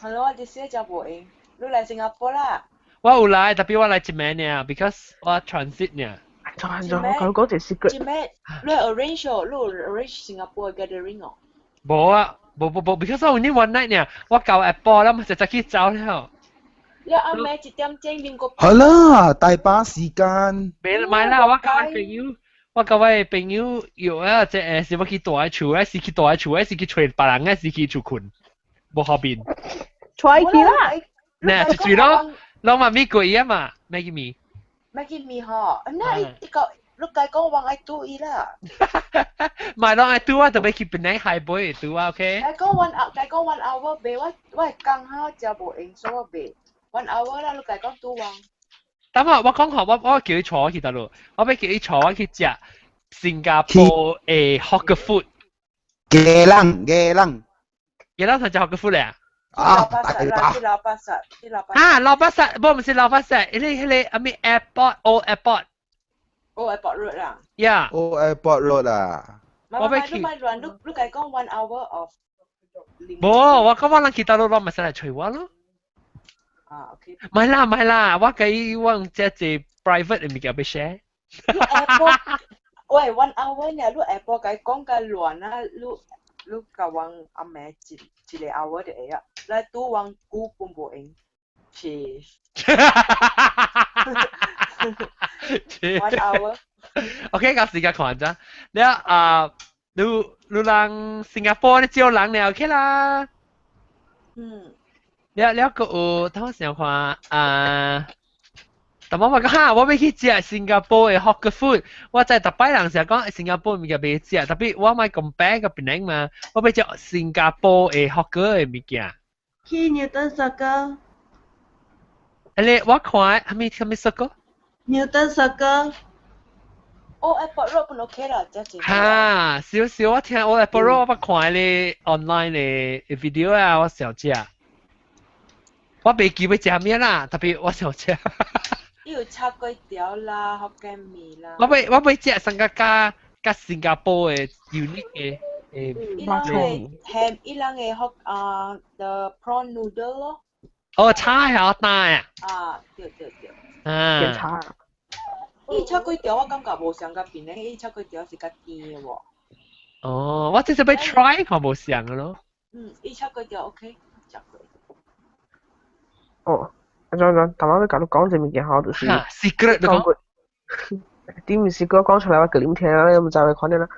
係咯，我這時真無閒。你來新加坡啦？我有來，特別我來一暝爾，because 我 transit 爾。就我講講一 secret。一暝，你 arrange 哦，你 arrange 新加坡 gathering 哦？無啊，無無無，because 我 only one night 爾，我到下晡啦，就早起走了。你暗暝1點鐘啉個。好啦，大把時間。別買啦，我交我朋友，我交我朋友約啊，這是欲去大厝，還是去大厝，還是去揣別人，還是去厝睏，無方便。揣去啦。呢，就住咯，攞埋米貴啊嘛，咩叫米？咩叫米嗬？那一個你該講往愛拄伊啦。唔係，攏愛拄啊，特別去檳城海杯拄啊，OK？該講 one hour，該講 one hour 袂，我講哈食無閒，所以我袂 one hour 啦，你該講拄往。等下我講下，我叫伊坐去得咯，我欲叫伊坐我去食新加坡的 hawker food。雞籠雞籠，雞籠係食 hawker food 咧啊？啊，大把。去老巴剎，去老巴。啊，老巴剎，不，毋是老巴剎，彼個啥物 airport old airport。 Old Airport Road 啦。 Yeah。 Old Airport Road 啊。我欲去。你莫亂，你該講 one hour of。無，我講我人去倒落，咪使來揣我咯。啊，OK。唔係啦，唔係啦，我計我用這隻 private 的物件欲 share。喂，one hour 呢？你 airport 該講較亂啊，你共阮暗暝一個 hour 就會啊，來拄阮久本無閒。是。one hour。 OK，到時間看咋？你啊，你人新加坡你招人了 OK 啦。嗯。你個有，等我想看啊。但我話講哈，我欲去食新加坡的 hawker food，我知逐擺人成日講新加坡物件袂食，tapi 我莫 compare 佮檳城嘛，我欲食新加坡的 hawker 的物件。去 Newton Circle。欸，我看啥物啥物 circle？ Newton Circle。哦，Airport Road 本 OK 啦，這真。哈，少少我聽我 Airport Road 我捌看咧 online 的 video 啊，我想食。我袂記欲食啥啦，tapi 我想食。伊有炒粿條啦，福建麵啦。我欲食上個佮新加坡的 unique 的伊人的鹹，伊人的福啊，the prawn noodle 咯。哦，炒啊，大啊。啊，對對對。啊。炒。伊炒粿條我感覺無像佮檳城，伊炒粿條是較甜的喎。哦，我這次欲 try 看無像的咯。嗯，伊炒粿條 OK，食過。哦，阿張張，頭先佮你講這物件吼，就是 secret 你講。點毋是講講出來我閣啉聽啊，你毋知會看見啦。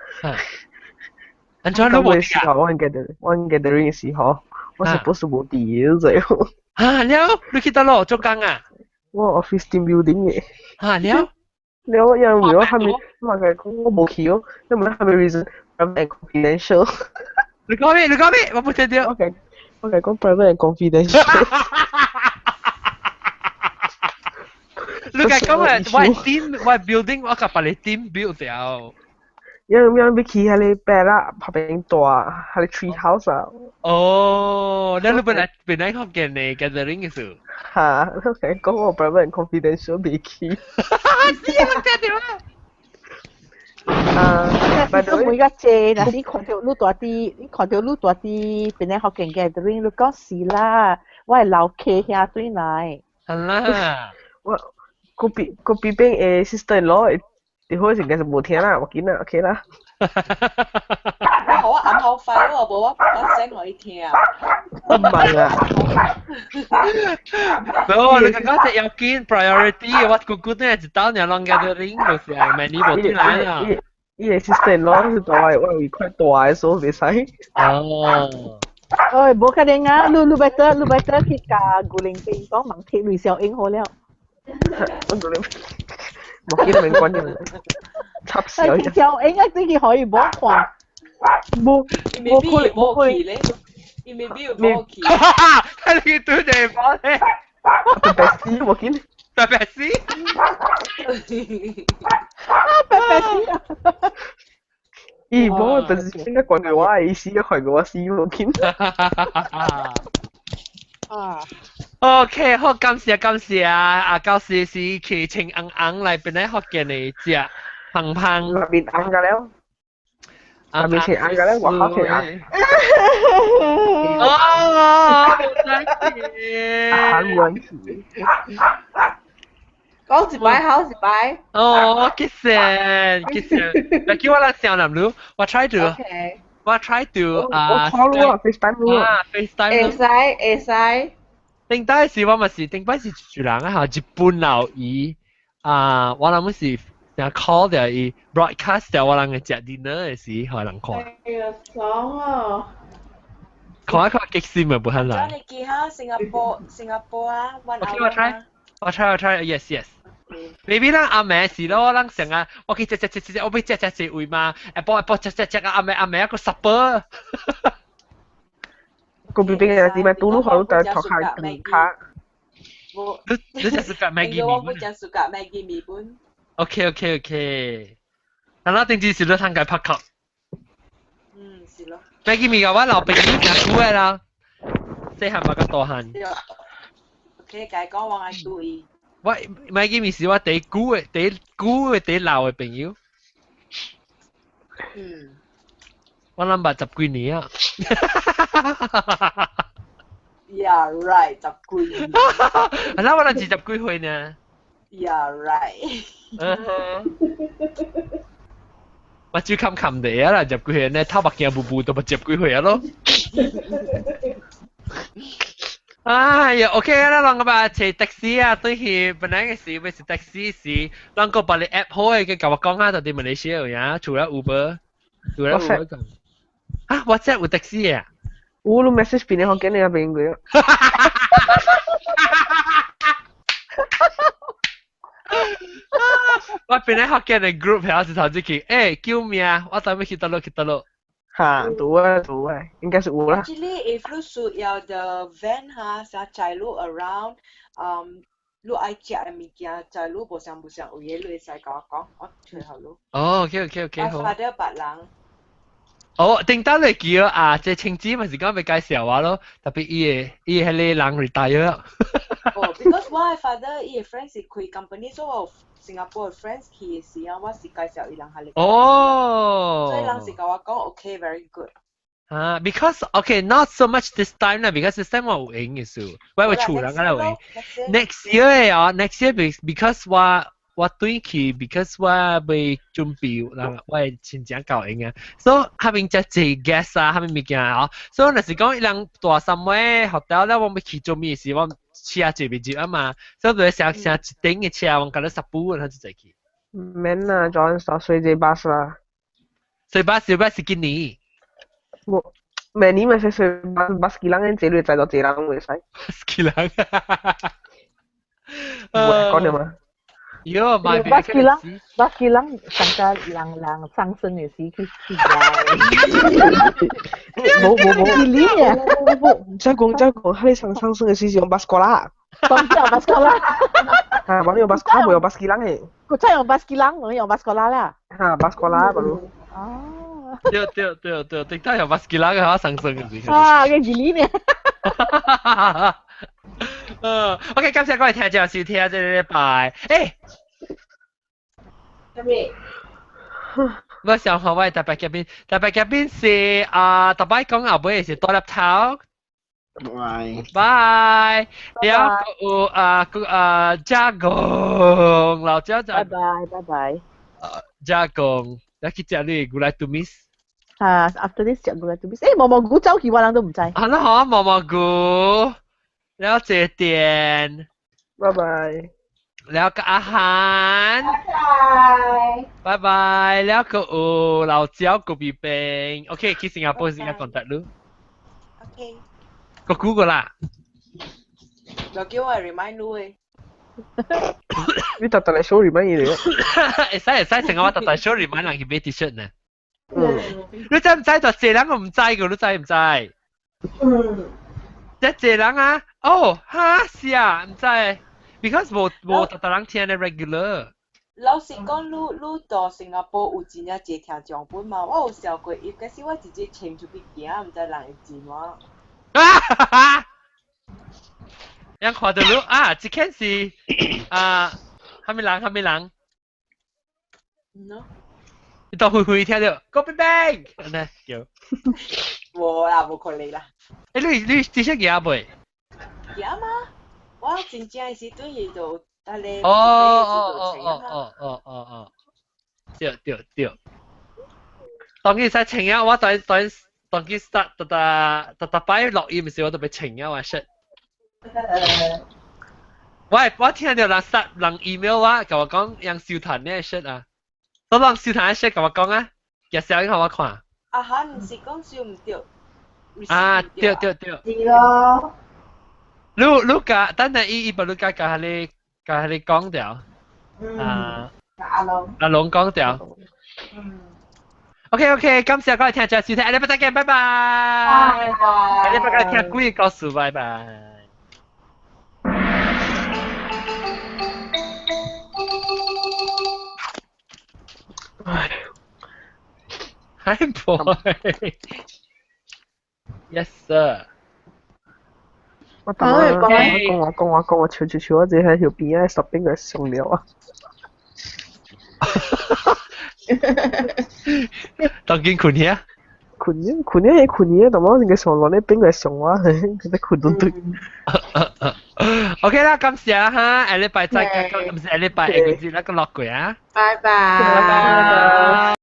安怎你無時候，我 get 我 gathering 時候，我是不是無佇這？啊了，你去佗落做工啊？我 office team building 嘅。啊了。了，因為我後面我講我無去哦，因為後面 reason private and confidential。你講咩？你講咩？我無聽著。我講 private and confidential。你講講我 team 我 building 我共別个 team build 掉。因為欲去彼个白啦，旁邊大，彼個 tree house 啊。哦，你本來福建的 gathering 的時。哈，我講我 private and confidential 袂去。是啊，聽著啊。啊，你每個濟，若是你看著你蹛佇，你看著你蹛佇檳城福建 gathering，你講是啦，我的老客兄轉來。係啦。我隔壁隔壁邊的 sister in law，佇好應該是無聽啦，無緊啦，OK 啦。我我暗好快，我無我我 send 予伊聽。唔係啊。無，你感覺這要緊 priority，我久久呢一道爾攏 gathering，就是愛每年無轉來啊。伊個 sister in law 是大的，我有塊大的，所以袂使。哦。哎，無可能啊！你 better 你 better 去共古靈兵講，問貼雷小英好了。我古靈，無記得免管你，插小。小英啊，自己可以無看。無，無可能，無可能咧。伊未必有無去。你對地方咧。白白死，無見。白白死。啊，白白死啊！伊無，就是應該關過我的意思，看過我死無見。啊。 OK，好，感謝感謝啊！啊，到時是去穿紅紅來檳城福建的食芳芳。面紅個了。啊，面穿紅個了，我好穿紅。哦，韓文。講一擺好一擺。哦，謝謝謝謝。嗱，叫我來想諗路，我 try to。我 try to 啊。我 call 你啊，FaceTime 你啊。FaceTime。會使會使。頂擺時我嘛是，頂擺是一人啊，日本老姨啊，我諗是成 call 著伊 broadcast 著我人嘅食 dinner 的時，予人看。哎呀，爽哦！看一看激死咪無肯來。你記下新加坡，新加坡啊，one OK，我 try，我 try，我 try，yes yes。maybe 咱阿妹是咯，咱成日我去食食食食，我欲食食食位嘛，下晡下晡食食食啊，阿妹阿妹一個 supper。個邊邊嘅是咪拄路好就托下斷卡？你你食 suka Maggi 我不食 suka Maggi 麵粉。 OK。嗱，那定住是你通解拍殼。嗯，是咯。 Maggi 麵嘅話，老朋友食久嘅啦，細漢嘛較大漢。 OK，解講我愛注意。我 Maggi 麵是我第久嘅、第久嘅、第老嘅朋友。我諗捌十幾年啊。 Yeah, right，十幾年。係啦，我諗二十幾歲呢。 Yeah, right。我只冚冚地啊啦，十幾歲呢，頭目鏡布布都捌十幾歲啊咯。哎呀，OK 啦，啷個吧，坐的士啊，對去本來嘅時，欲是的士時，啷個把你 app 好嘅，佮我講下，就佇馬來西亞呀，除了 Uber，除了 Uber 講，啊，WhatsApp 有的士啊？有你 message 變你學見你那邊過。我本來學見的 group 遐是頭一句，欸，救命！我等欲去佗落去佗落。嚇，對啊對啊，應該是有啦。 Actually, if 你需要 the van 哈，啥載你 around，你愛食的物件，載你無相無相有嘢，你會使共我講，我揣予你。哦，OK，好。我 father 別人。哦，頂當你叫啊，這親子咪是講欲介紹我咯，特別伊個彼個人 retire。哦，because 我的 father 伊的 friend 是開 company，所以我有新加坡的 friends 去的時啊，我是介紹伊人下嚟。哦。所以人是共我講 OK，very good。啊，because okay, not so much this time 啦，because this time 我有閒嘅事，我有厝人個有閒。Next year 啊，next year because 我轉去，because 我欲準備，人我的親情夠閒啊，所以下面遮濟 guest 啊，啥物物件啊，所以若是講伊人蹛啥物 hotel 咧，我欲去做物時，我車坐袂入啊嘛，所以就乘乘一頂嘅車，我共你十步，然後就坐去。免啦，John，坐水這巴士啦。水巴士巴是今年。我每年咪是水巴巴士人，這裡載到這人會使。巴士人。講了嘛？喲，買巴士人，巴士人，上個人人上身嘅時去去啦。冇冇冇，冇冇，再講再講，佢哋上上身嘅時是用巴士過啦。講用巴士過啦。啊，冇用巴士，啊冇用巴士人嘅。佢真用巴士人，我用巴士過啦啦。嚇，巴士過啦，不如。哦。對對對對，頂多用巴士人嘅話上身嘅時。啊，個吉利呢？OK，感謝各位聽眾收聽這個禮拜。欸，啥物？我想看我的特別嘉賓，特別嘉賓是啊，特擺講後尾是大粒頭。拜拜。了有啊個啊加工，老家拜拜拜拜。加工，來去食你古來吐司。啊，after this 食古來吐司。欸，毛毛菇走去我人都毋知。啊，那好啊，毛毛菇。了這點，拜拜。了個阿涵，拜拜拜。了個有老焦個鼻冰，OK，去新加坡先講得咯。 OK。個 Google 啦。就叫我 remind 你的。你特特來 show remind 你。會使會使，成個我特特 show remind 人去買 T-shirt 呢。你知毋知？就這人我毋知個，你知毋知？嗯。這濟人啊，哦，哈是啊，毋知，because 無無逐逐人聽的 regular。老實講，你你到新加坡有真正濟聽眾本嘛？我有想過，伊假使我直接穿出去行，毋知人會認我。啊哈哈！人看到你啊，這件是啊，啥物人？啥物人？喏。你到灰灰聽到，郭冰冰，按呢叫。無啦，無可能啦。欸，你你這些行未？行嗎？我真正的時陣伊就迄個。哦哦哦哦哦哦哦，對對對。當佢使穿啊，我當當當佢 start 逐逐逐逐擺錄音時，我都欲穿啊，我 shirt。我我聽到人 start 人 email 我，共我講用收攤呢 shirt 啊，都人收攤 shirt 共我講啊，介紹予我看。啊哈，毋是講收毋著，啊，對對對。是咯。你你甲等陣伊伊把你甲甲你甲你講掉。啊。阿龍。阿龍講掉。OK OK，感謝各位聽眾收聽，下禮拜再見，拜拜。拜拜。下禮拜再聽鬼故事，拜拜。唉。 Hi boy. Yes sir. 我等下講講話講話講話笑笑笑，我自己喺條邊喺十邊個上了啊！當緊困去啊？困嘅困嘅係困嘅，但我應該上落呢邊個上我，佢哋困到對。 OK 啦，感謝啦哈，下禮拜再見，唔是下禮拜，下個月那個落過啊。拜拜。拜拜。